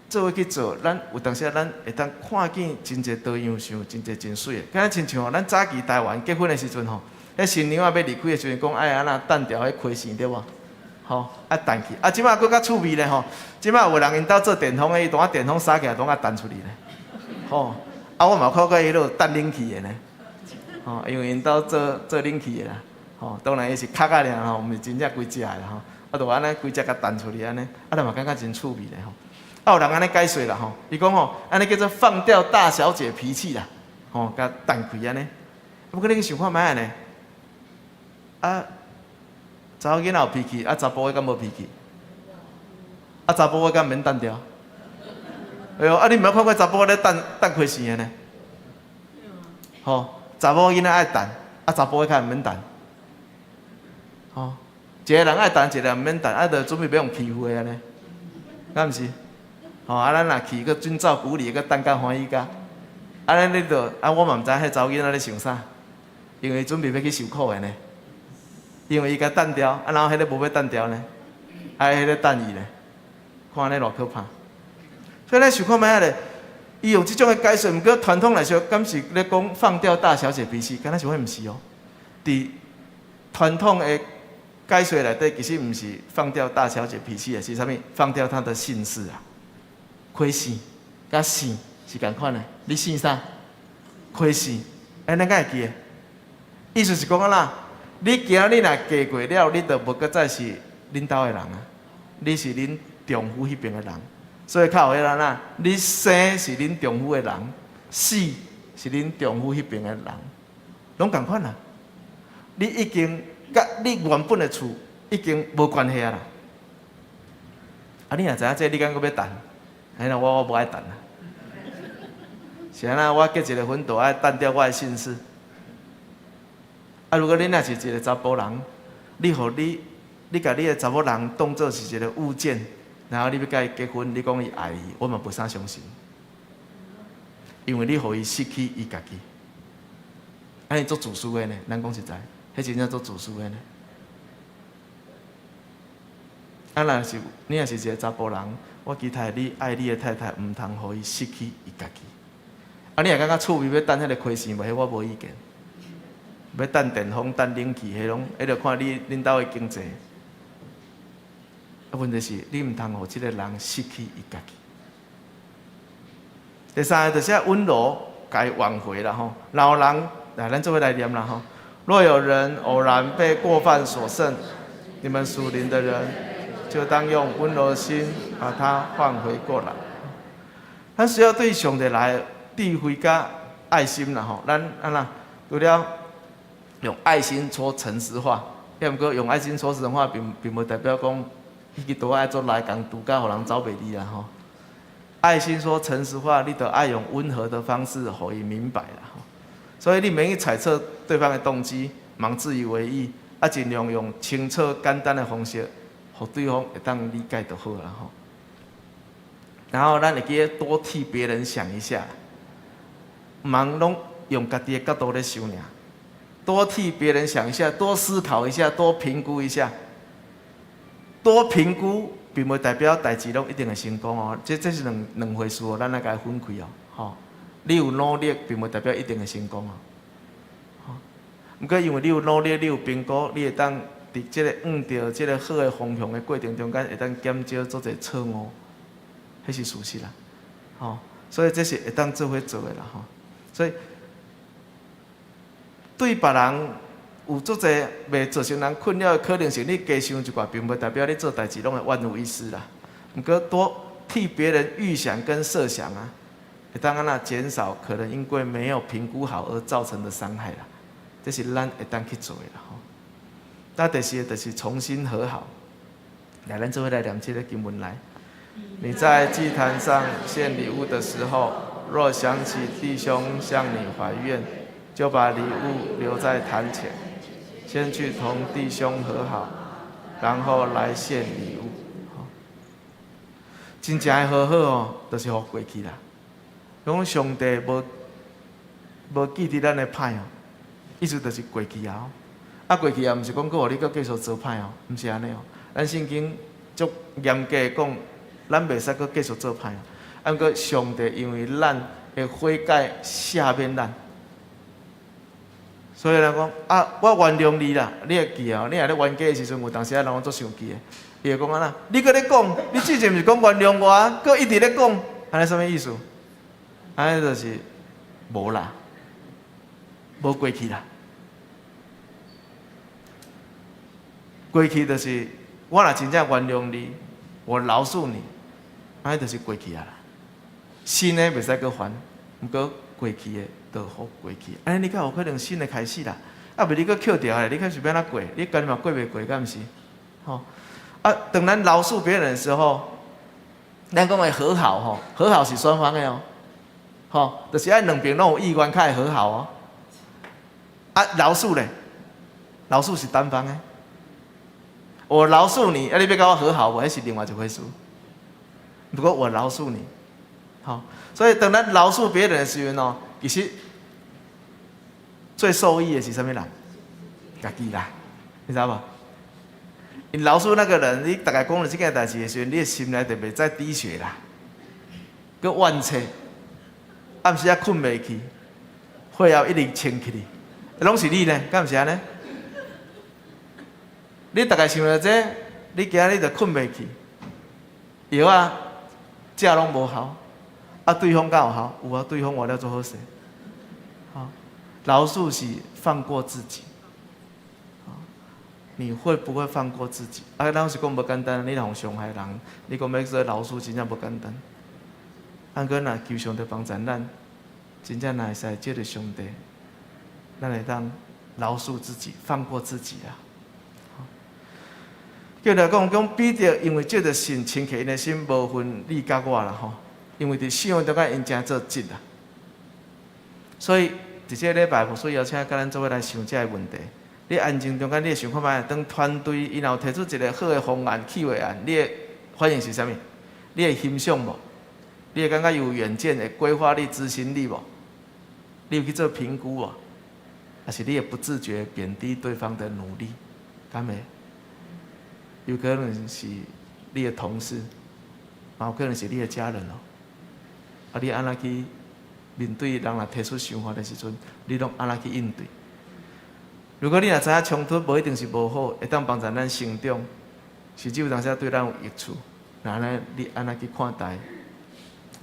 做，咱有當時啊，咱會當看見真濟多樣想，真濟真媠的。敢若親像吼，咱早期台灣結婚的時陣吼，彼新娘仔欲離開的時陣，講愛按怎彈掉彼開線對無？吼，啊彈去。啊，這擺閣較趣味咧吼，這擺有人𪜶兜做電風的，伊當仔電風掃起來，攏愛彈出去咧。吼，啊，我嘛有看過彼落彈冷氣的呢。吼，因為𪜶兜做做冷氣的啦。吼，當然伊是殼仔爾吼，毋是真正規隻的吼。啊，就按呢規隻共彈出去按呢，啊，咱嘛感覺真趣味咧吼。啊，有人按呢解說啦吼，伊講吼，按呢叫做放掉大小姐脾氣啦，吼，共彈開按呢。不過你去想看覓仔呢？啊，查某囡仔有脾氣，啊，查埔的敢無脾氣？啊，查埔的敢毋免彈掉？哎喲，啊，你毋捌看過查埔咧彈彈開線的呢？吼，查某囡仔愛彈，啊，查埔的較毋免彈。吼，一个人愛彈，一個人毋免彈，啊，就準備欲予欺負的按呢，敢毋是？吼，啊，咱若去閣遵照古禮，閣彈甲歡喜甲，按呢你就啊，我嘛毋知彼查某囡仔咧想啥，因為準備欲去受苦的呢。因為伊共彈掉，啊，然後彼个無欲彈掉呢，啊，彼个彈伊呢，看按呢偌可怕。所以咱想看覓仔咧，伊用這種的解說，毋過傳統來說，敢是咧講放掉大小姐脾氣，敢若是會毋是哦？佇傳統的解說內底，其實毋是放掉大小姐脾氣的，是啥物？放掉她的姓氏啊。開姓佮姓是仝款的，你姓啥？開姓，欸，咱敢會記得？意思是講按怎？你今日若嫁過了，你就無閣再是恁兜的人啊，你是恁丈夫彼邊的人，所以較有彼個怎？你生是恁丈夫的人，死是恁丈夫彼邊的人，攏仝款啊！你已經佮你原本的厝已經無關係啊啦。啊，你若知影這個，你敢閣欲彈？哎啦，我無愛彈啊。是按怎？我結一个婚，就愛彈掉我的姓氏。啊，如果你若是一个查埔人，你予你，你共你的查某人當做是一个物件，然後你欲共伊結婚，你講伊愛伊，我嘛無啥相信。因為你予伊失去伊家己，按呢足自私的呢，咱講實在，彼真正足自私的呢。啊，若是你若是一个查埔人，我期待你愛你的太太，毋通予伊失去伊家己。啊，你若感覺趣味欲彈彼个開線無？彼我無意見。欲彈電風、彈冷氣，彼攏彼著看你恁兜的經濟。啊，問題是你毋通予這个人失去伊家己。第三个就是愛溫柔，共伊挽回啦吼。若有人來，咱做伙來念啦吼。若有人偶然被過犯所勝，你們屬靈的人就當用溫柔的心把他喚回過來。咱需要對上帝來智慧佮愛心啦吼。咱按怎除了用愛心說誠實話，抑毋過用愛心說誠實話，並無代表講彼支刀愛做來共拄甲予人走袂離啦吼。愛心說誠實話，你著愛用溫和的方式，予伊明白啦吼。所以你免去揣測對方的動機，毋自以為意，啊，盡量用清楚簡單的方式，予對方會當理解就好啦吼。然後咱會記得多替別人想一下，毋通攏用家己的角度咧想爾，多替別人想一下，多思考一下，多評估一下，多評估並無代表代誌攏一定會成功哦。這是兩回事哦，咱愛共伊分開哦。吼，你有努力，並無代表一定會成功哦。吼，毋過因為你有努力，你有評估，你會當佇這个向著這个好的方向的過程中間，會當減少足濟錯誤，彼是事實啦。吼，所以這是會當做伙做的啦，吼。所以對別人有足濟袂造成人困擾的可能性，你加想一寡，並無代表你做代誌攏會萬無一失啦。毋過多替別人預想跟設想啊，會當按怎減少可能因為沒有評估好而造成的傷害啦。這是咱會當去做的啦，吼。那第四個就是重新和好。來，咱做伙來念這個經文來。你在祭壇上獻禮物的時候，若想起弟兄向你懷怨，就把禮物留在壇前，先去同弟兄和好，然後來獻禮物。真正的和好哦，就是予過去啦。講上帝無記佇咱的歹哦，意思就是過去啊。啊，過去也毋是講閣予你閣繼續做歹哦，毋是按呢哦。咱聖經足嚴格講，咱袂使閣繼續做歹。啊，毋過上帝因為咱的悔改赦免咱，所以咱講啊，我原諒你啦。你會記哦？你若咧冤家的時陣，有當時仔人攏足生氣的，伊會講按怎？你閣咧講，你之前毋是講原諒我，閣一直咧講，按呢啥物意思？按呢就是無啦，無過去啦。過去就是我若真正原諒你，我饒恕你，按呢就是過去啊啦。新的袂使閣還，毋過過去的就予過去。按呢你較有可能新的開始啦。啊，袂你閣抾著咧，你看是欲按怎過？你家己嘛過袂過，敢毋是？吼！啊，當咱饒恕別人的時候，咱講的和好吼，和好是雙方的哦，吼，就是愛兩邊攏有意願較會和好哦。啊，饒恕咧，饒恕是單方的。我饒恕你，啊，你欲佮我和好無？彼是另外一回事。不過我饒恕你，好，所以當咱饒恕別人的時陣哦，其實最受益的是啥物人？家己啦，你知無？你饒恕那個人，你逐家講了這件代誌的時陣，你的心內就袂再滴血啦，閣怨氣，暗時仔睏袂去，血壓一直升起去，攏是你呢？敢毋是按呢？你逐家想著這，你今仔日就睏袂去，藥仔食攏無效，啊，對方敢有效？有啊，對方活了足好勢。好，饒恕是放過自己。你會不會放過自己？啊，咱是講無簡單，你若予傷害人，你講欲做饒恕，真正無簡單。啊，閣若求上帝幫助咱，真正若會使藉著上帝，咱會當饒恕自己，放過自己啊。叫來講，講彼得因為藉著神清潔𪜶的心，無分你佮我啦吼。因為佇信仰中間，𪜶誠做質啦。所以，佇這个禮拜，牧師邀請佮咱做伙來想這个問題。你安靜中間，你會想看覓？當團隊𪜶若有提出一個好的方案、計劃案，你的反應是啥物？你會欣賞無？你會感覺有遠見、會規劃力、執行力無？你有去做評估無？還是你會不自覺貶低對方的努力？敢會？有可能是你的同事，嘛有可能是你的家人哦。啊，你按怎去面對人若提出想法的時陣，你攏按怎去應對？如果你若知影衝突無一定是無好，會當幫助咱成長，甚至有當時對咱有益處。那按呢，你按怎去看待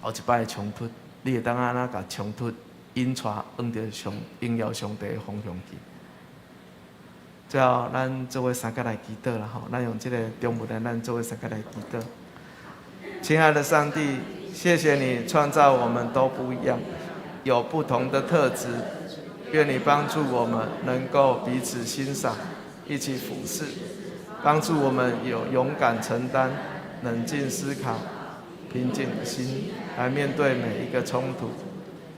後一擺的衝突？你會當按怎共衝突引帶向著上榮耀上帝的方向去？最後，咱做伙相佮來祈禱啦吼！咱用這个中文來，咱做伙相佮來祈禱。親愛的上帝，謝謝你創造我們都不一樣，有不同的特質。願你幫助我們能夠彼此欣賞，一起服侍，幫助我們有勇敢承擔、冷靜思考、平靜的心來面對每一個衝突，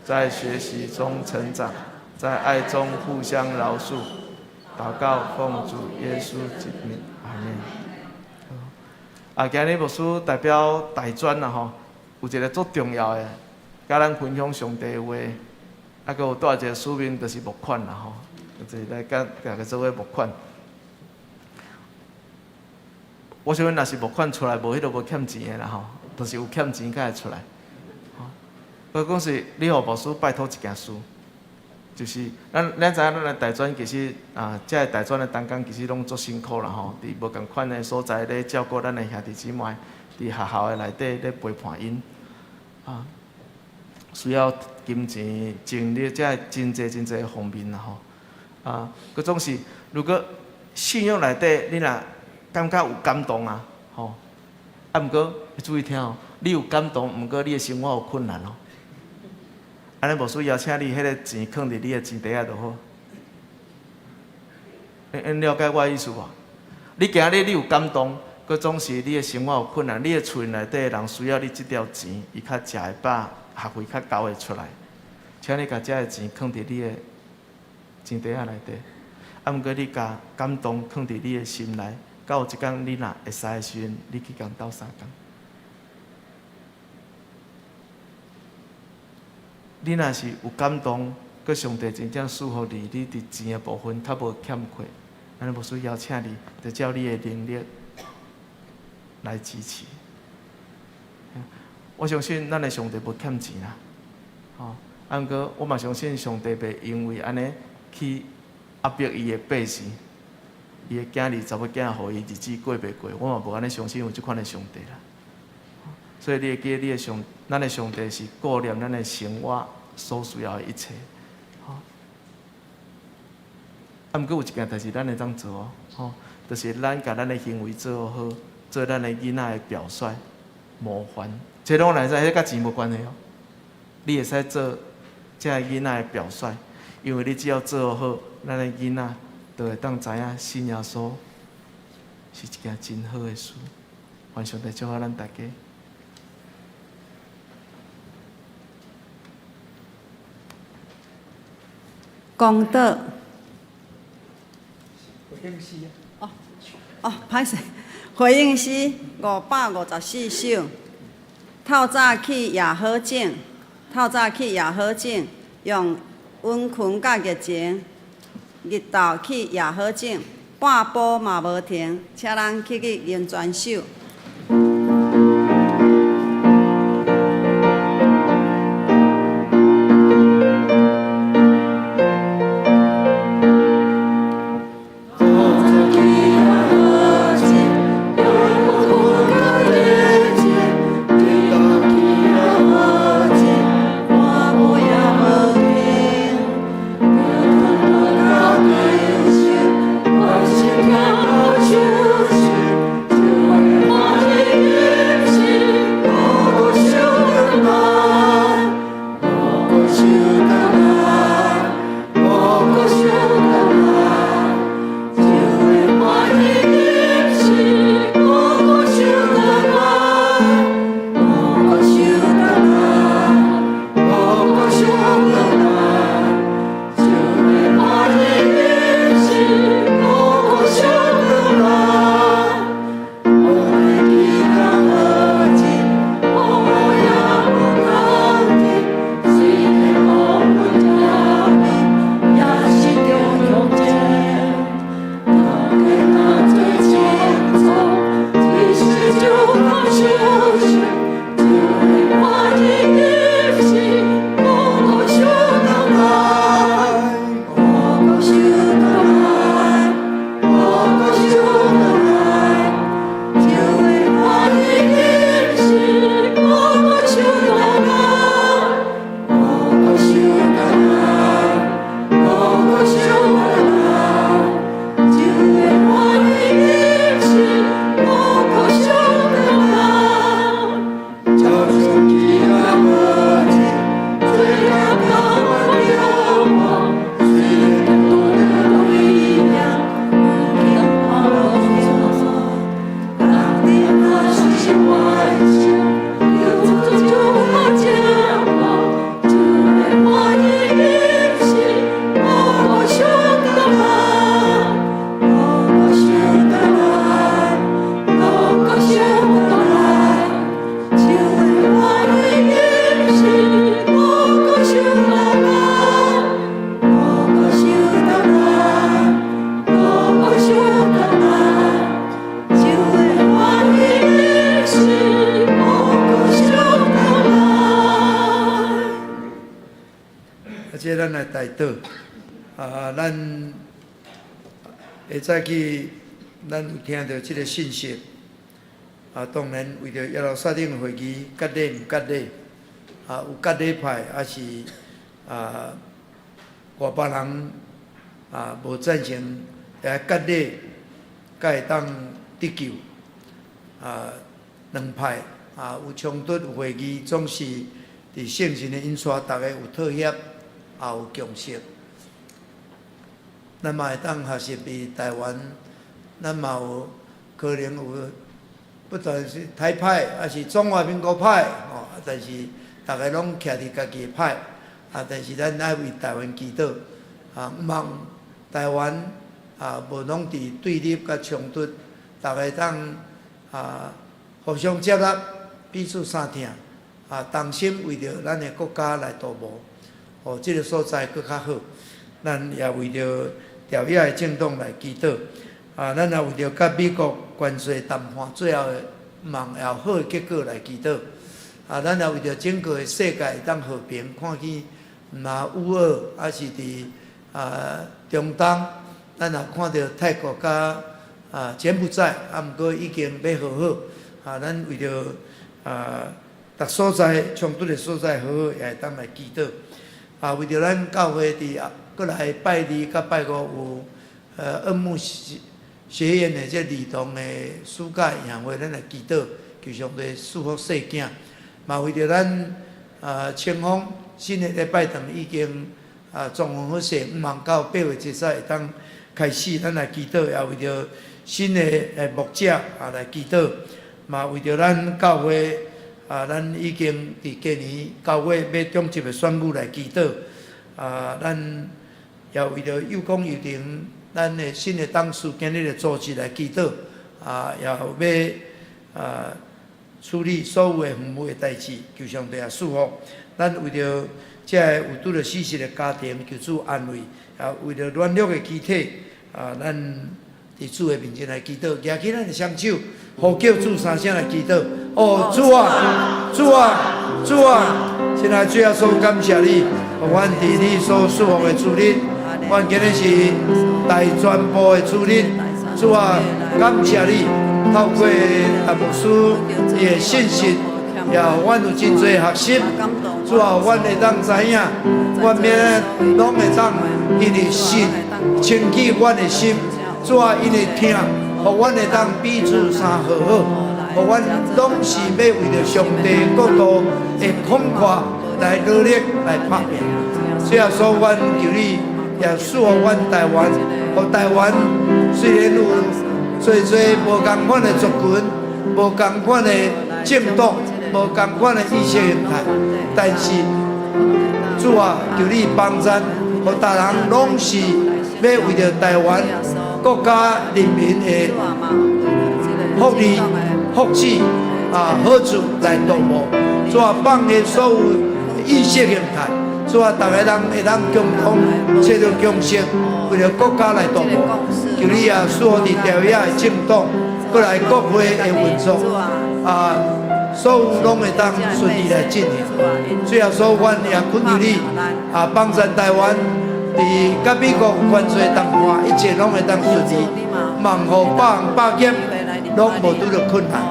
在學習中成長，在愛中互相饒恕。禱告奉主耶穌之名，阿門。啊，今日牧師代表大專啦吼，有一個足重要的，佮咱分享上帝話，啊，閣有帶一個使命，就是募款啦吼，就是來佮大家做伙募款。我想若是募款出來，無彼個無欠錢的啦吼，就是有欠錢才會出來。我講是，你予牧師拜託一件事。就是咱知影，咱的大專其實啊，這个大專的同工其實攏足辛苦啦吼，佇無仝款的所在咧照顧咱的兄弟姊妹，佇學校的內底咧陪伴𪜶。啊，需要金錢、精力，這真濟真濟方面啦吼。啊，閣總是，如果信仰內底你若感覺有感動啊，吼，啊，毋過你注意聽哦，你有感動，毋過你的生活有困難哦。按呢牧師邀請你，彼个錢囥佇你的錢袋仔就好。你了解我的意思無？你今日你有感動，閣總是你的生活有困難，你的厝內底人需要你這條錢，伊較食會飽，學費較交會出來，請你共這个錢囥佇你的錢袋仔內底。啊，毋過你共感動囥佇你的心內，到有一工你若會使的時陣，你去共鬥相共。你若是有感動，閣上帝真正賜予你，你佇錢的部分較無欠缺，按呢牧師邀請你，就照你的能力來支持。我相信咱的上帝無欠錢啦，吼！啊，毋過我嘛相信上帝袂因為按呢去壓迫伊的百姓，伊的囝兒查某囝，予伊日子過袂過，我嘛無按呢相信有這款的上帝啦。所以你會記得，你的上，咱的上帝是顧念咱的生活所需要的一切，吼。啊，毋過有一件代誌，咱會當做哦，吼，就是咱共咱的行為做好，做咱的囡仔的表率模範。這攏會使，彼佮錢無關係哦。你會使做這个囡仔的表率，因為你只要做好，咱的囡仔就會當知影信耶穌是一件真好的事。願上帝祝福咱大家。講道。回應詩。哦，哦，歹勢，回應詩554首。透早去也好種，透早去也好種，用殷勤佮熱情，日頭去也好種，半晡嘛無停，請咱起去認全首。代禱啊！咱會早起，咱有聽著這个信息啊。當然，為著耶路撒冷會議，割禮毋割禮有割禮派，抑是外邦人無贊成來割禮，才會當得救。兩派有衝突有會議，總是佇聖神的引帶，逐家有妥協，也有共識。咱嘛會當學習佇台灣，咱嘛有可能有不但是台派，抑是中華民國派，吼，但是逐家攏徛佇家己的派，但是咱愛為台灣祈禱，望台灣無攏佇對立佮衝突，逐家當互相接納，彼此相疼，同心為著咱的國家來圖謀，予這个所在閣較好。咱也為著朝野的政黨來祈禱，咱也為著佮美國關稅談判最後的望有好的結果來祈禱。咱也為著整個的世界會當和平，看見毋但烏俄，抑是佇中東，咱也看著泰國佮柬埔寨，毋過已經欲和好。咱為著逐所在衝突的所在和好，也會當來祈禱。為著咱教會佇閣來拜二佮拜五有恩牧學院的這兒童的暑假營會，咱來祈禱，求上帝賜福細囝。嘛為著咱清風新的禮拜堂已經裝潢好勢，向望到8月7日會當開始，咱來祈禱，也為著新的牧者來祈禱。嘛為著咱教會咱已經佇今年9月欲中執的選舉來祈禱。咱也為著幼工幼童，咱的新的董事今日的組織來祈禱。也欲處理所有的園務的代誌，求上帝也賜福。咱為著這个有拄著死失的家庭，求主安慰。也為著軟弱的肢體，咱佇主的面前來祈禱，舉起咱的雙手，呼叫主三聲來祈禱。哦，主啊，主啊，主啊！親愛主耶穌，感謝你，予阮佇你所賜福的主日，阮今日是大傳播的主日。主啊，感謝你，透過陳牧師伊的信息，也予阮有真濟學習。主啊，阮會當知影，阮免攏會當因為信清潔阮的心。主啊，因為疼，予阮會當彼此相和好，予阮攏是欲為著上帝國度的廣闊來努力來拍拚。主耶穌，阮求你也賜予阮台灣，予台灣雖然有濟濟無仝款的族群、無仝款的政黨、無仝款的意識形態，但是主啊，求你幫贊，予逐人攏是欲為著台灣國家人民的福利、福祉好處來圖謀。主啊，放下所有意識形態，主啊，逐个人會當共同揣著共識，為著國家來圖謀。求你也賜福佇朝野的政黨，閣來國會的運作，所有攏會當順利來進行。主耶穌，阮也懇求你幫贊台灣，佇佮美國關稅談判，一切攏會當順利，望予百行百業攏無拄著困難。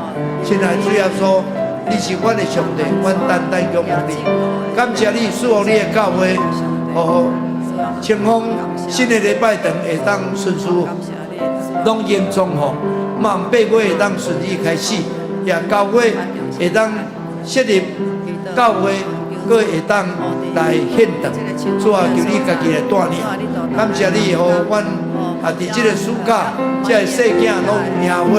親愛主耶穌，你是阮的上帝，阮單單仰望你。感謝你賜福你的教會，予清風新的禮拜堂會當順遂，攏已經裝潢，望8月會當順利開始，也9月會當設立教會，閣會當來獻堂。主啊，求你家己來帶領。感謝你，予阮佇這个暑假，這个細囝攏有營會，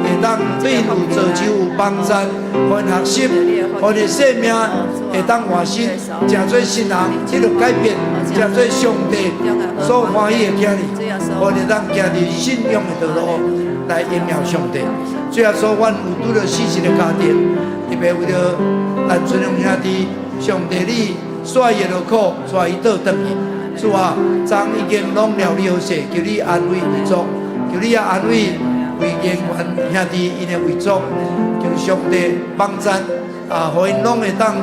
會當對𪜶有造就、有幫贊，予𪜶學習，予𪜶的生命會當換新，成做新人，得著改變，成做上帝所歡喜的囝兒，予𪜶當行佇信仰的道路來榮耀上帝。主耶穌，阮有拄著死失的家庭，特別為著陳春龍兄弟，上帝你煞伊的勞苦，帶伊倒轉去。主啊，昨已經攏料理好勢，求你安慰遺族，求你也安慰魏建元兄弟𪜶的遺族，求上帝幫贊，予𪜶攏會當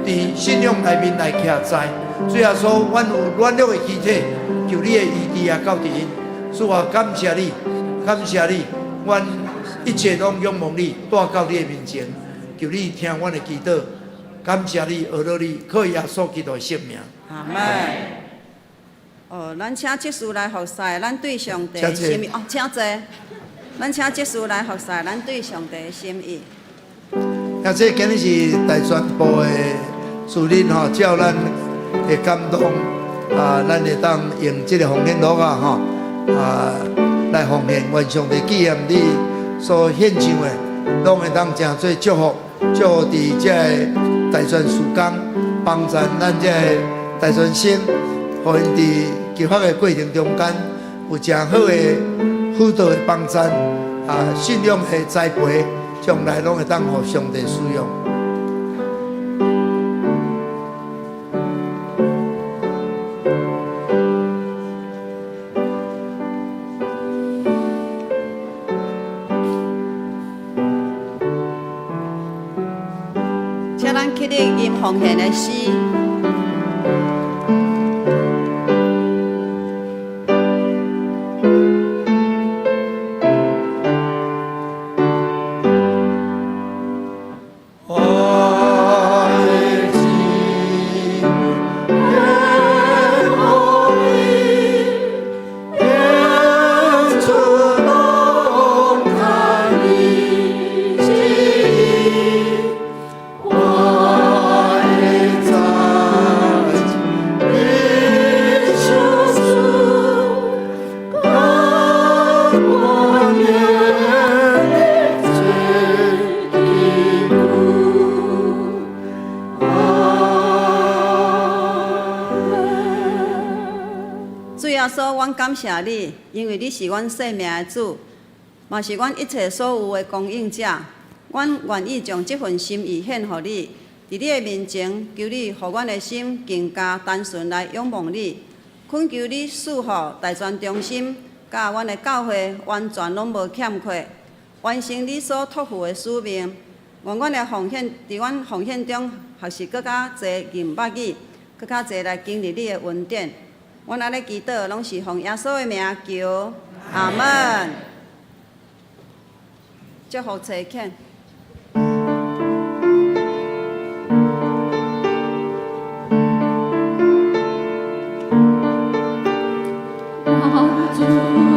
佇信仰內面來徛在。主耶穌，阮有軟弱的肢體，求你的醫治也到佇𪜶。主啊，感謝你，感謝你，阮一切攏仰望你，帶到你的面前，求你聽阮的祈禱。感謝你，阿羅你，靠耶穌基督的聖名。阿門。哦，咱請執事來服侍，咱對上帝的心意。哦，請坐。咱請執事來服侍，咱對上帝的心意。啊，這今日是大宣部的主任吼，照咱的感動啊，咱會當用這个奉獻簿啊吼啊來奉獻，願上帝紀念你所獻上的，攏會當成做祝福，祝福佇這个大宣事工，幫助咱這個大專生，予𪜶佇求學的過程中間有誠好的輔導的幫助，啊，信仰的栽培，將來攏會當予上帝使用。請咱起立吟奉獻的詩。我的姊妹，愿予你演出拢看你旨意，我的财你相思，甘愿做基督。主耶穌，阮感謝你，因為你是阮生命的主，嘛是阮一切所有的供應者。阮願意將這份心意獻予你，佇你的面前，求你予阮的心更加單純來仰望你。懇求你賜予大專中心，佮阮的教會完全攏無欠缺，完成你所託付的使命。願阮的奉獻，佇阮奉獻中學習閣較濟認捌你，閣較濟來經歷你的恩典。阮按呢祈禱，攏是奉耶穌的名求，阿門。祝福齊勸。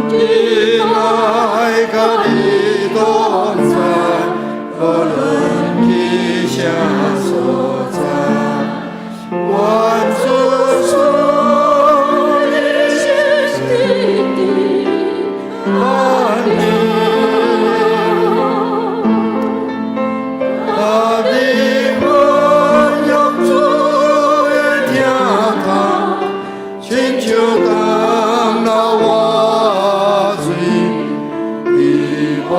親愛佮你同在，無論去啥所在，願主賜你安寧，啊，你我用主的疼痛，親像當老活水，希望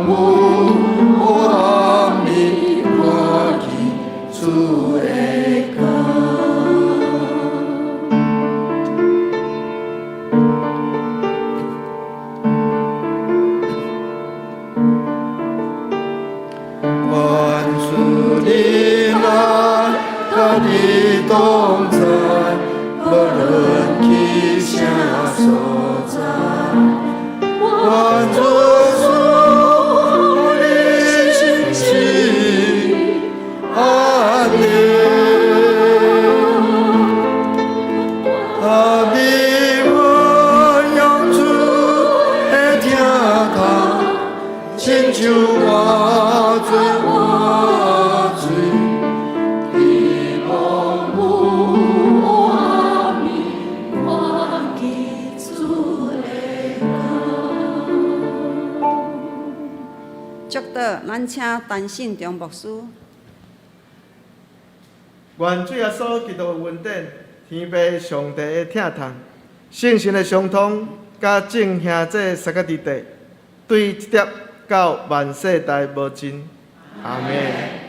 有暗暝看見主的光。願主你來佮你同在，無論去啥所在，願主賜你心情安寧。啊，你我用主的疼痛，親像活水活水，希望有暗暝看見主的光。祝禱，咱請陳信中牧師。願主耶穌基督的恩典、天父上帝的疼痛、聖神的相通，佮眾兄弟三個弟弟，對這粒到萬世代無盡。阿門。